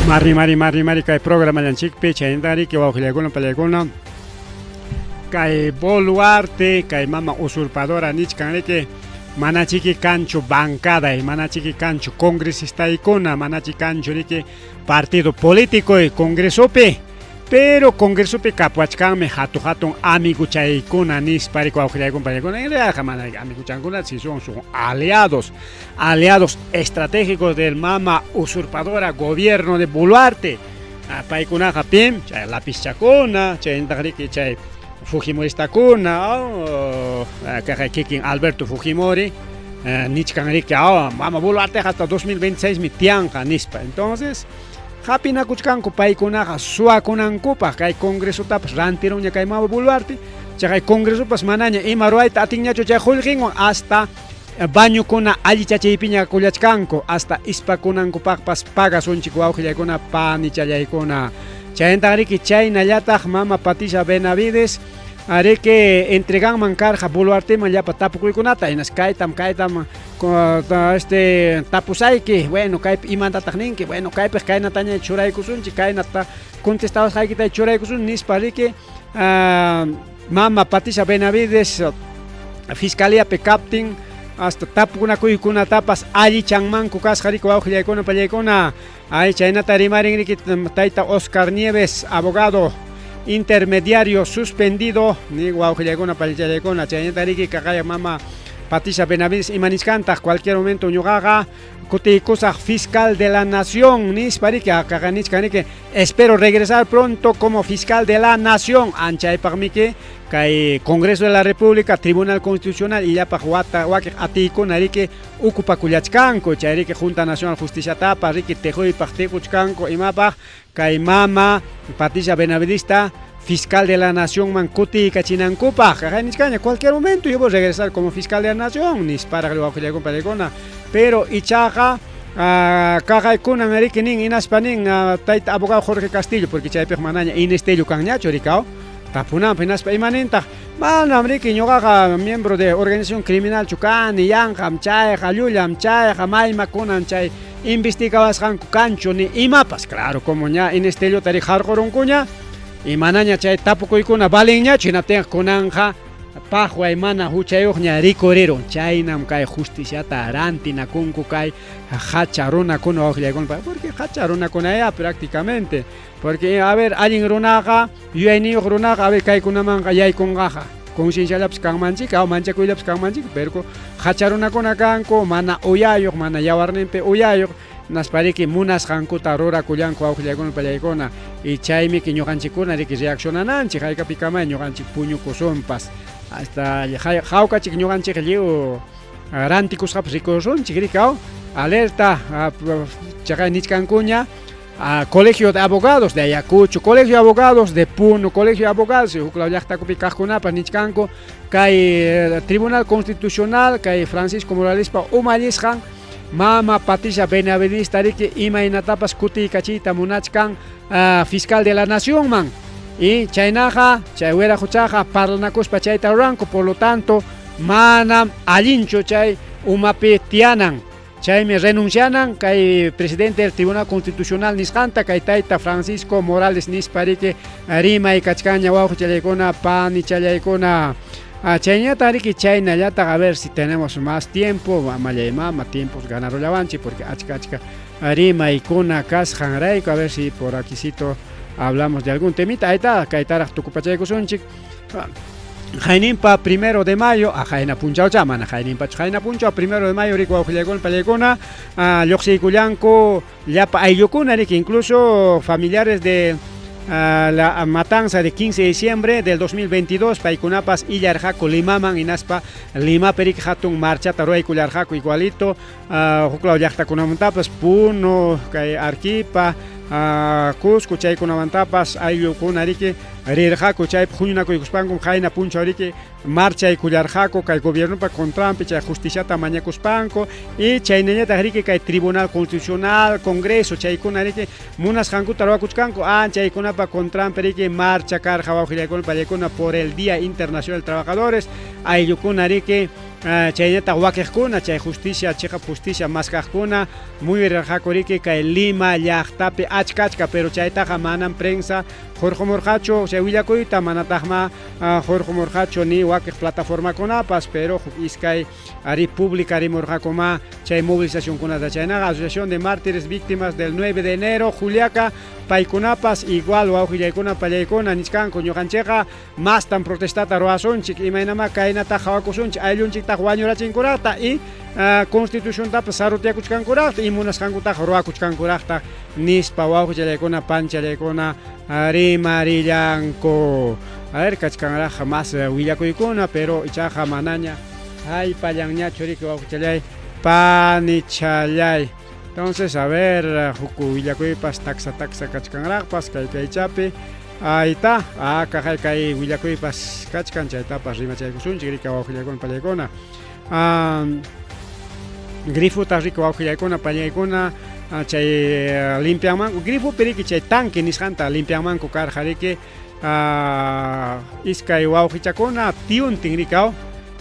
Mari mari mari mari kay programallanchikpi chayntariki wawqillaykuna pallaykuna kay Boluarte kay mama usurpadora nichkan riki manachiki kanchu bancaday manachiki kanchu congresistaykuna manachi kanchu riki partido político y congresopi pero congresopi kapuachkanmi hatu hatun amiguchaykuna nispa riki wawqillaykuna pallaykuna en realidad mana amiguchankuna si son son aliados aliados estratégicos del mama usurpadora gobierno de Boluarte. Paykunaqa pim chay lapizchakuna chayntaq riki chay Fujimoristakuna kaqay kikin Alberto Fujimori nichkan riki mama Boluarteqa hasta 2026 mi tiyanqa nispa. Entonces hapinakuchkanku paykunaqa suwakunankupaq kay congresotapas rantirunña kay mama Boluarte chaqay congresopas manaña ima ruwayta atinñachu chay qullqinwan hasta bañukuna allichachiypiña kullachkanku hasta ispakunankupaqpas pagasunchik wawqillaykuna panichallaykuna chayntaq riki chaynallataq mama Patricia Benavides ariki entreganman karqa Boluarteman llapa tapukuykunata hinas kaytam kaytam este tapusayki bueno kaypi imantataq ninki bueno kaypiq kaynataña churaykusunchik kaynata contestawasqaykita churaykusun nispa riki mama Patricia Benavides fiscaliapi kaptin hasta tapukunakuykunatapas allichanmanku kasqa riki wawqillaykuna pallaykuna ay chaynata rimarin riki tayta Oscar Nieves abogado intermediario suspendido ni wawqillaykuna pallachallaykuna chaynata riki kaqaya mama Patricia Benavides imanichkantaq cualquier momento ñuqaqa kutiykusaq fiscal de la nación nispa riki kaqay nichkan riki espero regresar pronto como fiscal de la nación anchaypaqmiki kay Congreso de la República Tribunal Constitucional y llapaq wata wakiq atiykuna riki ukupakullachkanku chay riki Junta Nacional Justiciatapas riki tiquypaq tiquchkanku imapaq kay mama Patricia Benavidista fiscal de la nación man kutiykachinankupaq kaqay nichkaña cualquier momento yo voy a regresar como fiscal de la nación nisparaq wawqillaykuna pallaykuna pero ichaqa kaqaykunan riki nin hinaspa nin tayta abogado Jorge Castillo porque chaypiq manaña Inés Tello kanñachu rikaw tapunanpaq hinaspa imanintaq manam riki ñuqaqa miembro de organización criminalchu kani yanqam chayqa llullam chayqa maymakunan chay investigawasqanku kanchu ni imapas claro como ña Inés Tellota ri harqurunkuña y manaña chay tapukuykuna valinñachu hinaptinqa kunanqa paqway mana huchayuqña rikurirun chaynam kay justiciata rantinakunku kay hacha runakuna wawqillaykuna porque hacha runakuna ya prácticamente porque a ver allin runaqa yuyayniyuq runaqa a ver kaykunamanqa yaykunqaqa concienciallapas kanmanchik aw manchakuyllapas kanmanchik pero hacha runakuna kanku mana uyayuq mana yawarninpi uyayuq naspariki munasqankuta rurakullanku wawqillaykuna pallaykuna y chaymiki ñuqanchikkuna riki reaccionananchik haykapikamay ñuqanchik puñukusunpas hasta hawkachik ñuqanchik lliw rantikusqapas rikusunchik riki aw alerta chaqay nichkankuña Colegio de Abogados de Ayacucho, Colegio de Abogados de Puno, Colegio de Abogados huklaw llaqtakupi kaqkunapas nichkanku kay Tribunal Constitucional kay Francisco Moralespa umallisqan mama Patricia Benavidista riki imaynatapas kutiykachiyta munachkan fiscal de la nación man y chaynaqa chay wiraquchaqa parlanakuspa chayta ruranku por lo tanto manam allinchu chay umapi tiyanan chaymi renuncianan kay presidente del Tribunal Constitucional nisqanta kay tayta Francisco Morales nispa riki rimay kachkanña wawqichallaykuna panichallaykuna chayñata riki chaynallataq a ver si tenemos más tiempo mamallay mama tiempos ganarullawanchik porque achka achka rimaykuna kasqanrayku a ver si por aquicito hablamos de algún temita ahí está kaytaraq tukupachaykusunchik Jaininpa primero de mayo, a jaina punchaw mana jaininpachu jaina punchaw primero de mayo riki wawqillaykuna pallaykuna lluqsiykullanku llapa ayllukuna riki incluso familiares de la matanza de 15 de diciembre del 2022 paykunapas illarqaku Limaman hinaspa Limapi riki hatun marchata ruwaykullarqaku igualito huklaw llaqtakunamantapas Puno kay Arequipa Cusco chaykunamantapas ayllukuna riki rirqaku chaypi huñunakuykuspankum qayna punchaw riki marchaykullarqaku kay gobiernopa contranpi chay justiciata mañakuspanku y chaynallataq riki kay Tribunal Constitucional, Congreso chaykuna riki munasqankuta ruwakuchkanku chaykunapa contranpi riki marcha karqa wawqillaykuna pallaykuna por el Día Internacional de Trabajadores ayllukuna riki Chaynataq wakiqkuna chay justicia chiqap justicia maskaqkuna muyurirqaku riki kay Lima llaqtapi achka achka pero chaytaqa manam prensa hurqumurqachu chay willakuyta manataqma hurqumurqachu ni wakiq plataformakunapas pero huk iskay ari publicarimurqakuma chay movilizacionkunata chaynaqa Asociación de Mártires Víctimas del 9 de enero Juliaca paykunapas igual wawqillaykuna pallaykuna nichkanku ñuqanchikqa Mastam protestata ruwasunchik, imaynamá kaynata qhawakusunchik, ayllunchiktaq wañurachinkuraqta y constituciontapas sarutiakuchkankuraqta y munasqankutaqa ruwakuchkankuraqta nispa wawqichallaykuna panchallaykuna rimarillanku. A ver, kachkanraq más willakuykuna, pero ichaqa manaña haypallanñachu riki wawqichallay panichallay. Entonces, a ver, huk willakuypas taksa taksa kachkanraqpas kay kaychapi. Ayta, ah, kaqay kay willakuypas kachkan chaytapas rimachaykusunchik rika wawqillaykuna pallaykuna. Ah, grifota rika wawqillaykuna pallaykuna chay limpianmanku grifopi riki chay tanque nisqanta limpianmanku karqa riki iskay wawqichakuna tiyuntin rikaw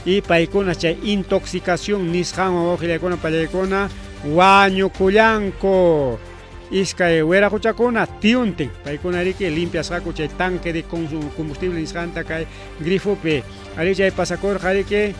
y paykuna chay intoxicación nisqanwan wawqillaykuna pallaykuna wañukullanku. Iskay wiraquchakuna tiyuntin paykuna riki limpiasqaku chay tanque de combustible nisqanta kay grifopi. Arí chay pasakurqa riki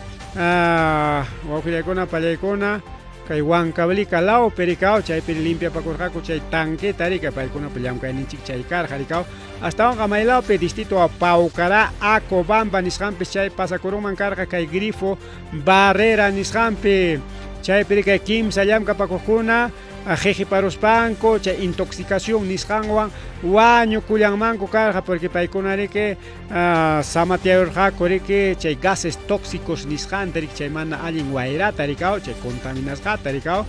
wawqillaykuna pallaykuna kay Huancavelica lawpi rikaw chaypi limpiapakurqaku chay tanqueta riki paykunapa llamkayninchik chay karqa rikaw astawanqa maylawpi distrito Paucará Acobamba nisqanpis chay pasakurunman karqa kay grifo Barrera nisqanpi chaypi riki kimsa llamkapakuqkuna Qhiqiparuspanku chay intoxicación nisqanwan wañukullanmanku karqa porque paykuna riki samatiayurqaku riki chay gases tóxicos nisqanta riki chay mana allin wayrata rikaw chay contaminasqata rikaw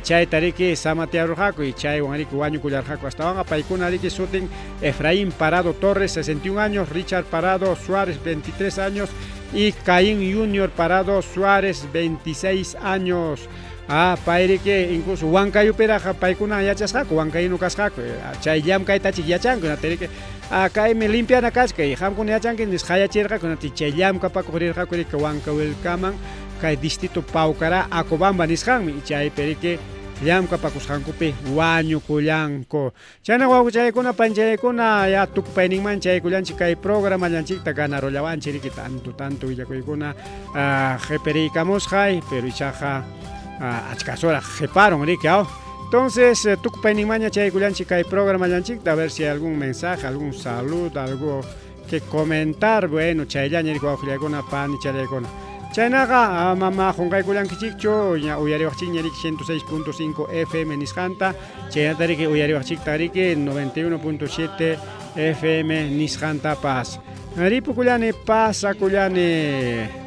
chayta riki samatiarurqaku y chaywan riki wañukullarqaku astawanqa paykuna riki sutin Efraín Parado Torres 61 años, Richard Parado Suárez 23 años y Caín Junior Parado Suárez 26 años. Ah, payriki incluso Huancayupiraqa paykuna yachasqaku, huancayino kasqaku, chay llamkaytachik yachanku, hinaptinriki ah, kaymi limpiana kachka y qamkuna yachanki nispa qayachirqaku, hinaptin chay llamkapakuq rirqaku riki Huancawilcaman kay distrito Paucará Acobamba nisqanmi, chaypi riki llamkapakusqankupi wañukullanku. Chayna wawqichaykuna panchaykuna ya tukupayninman chaykullanchik kay programallanchikta ganarullawanchik riki tanto tanto willakuykuna qhipariykamusqay pero ichaqa achkasuraq qhiparun riki aw. Entonces tukupayninmanña chaykullanchik kay programallanchikta a ver si hay algún mensaje, algún saludo, algo que comentar, bueno chayllaña riki wawqillaykuna panichallaykuna. Chaynaqa ama qunqaykullankichikchu ña uyariwaqchikña riki 106.5 FM nisqanta, chaynata riki uyariwaqchiktaq riki 91.7 FM nisqantapas. Ripukullani, pasakullani.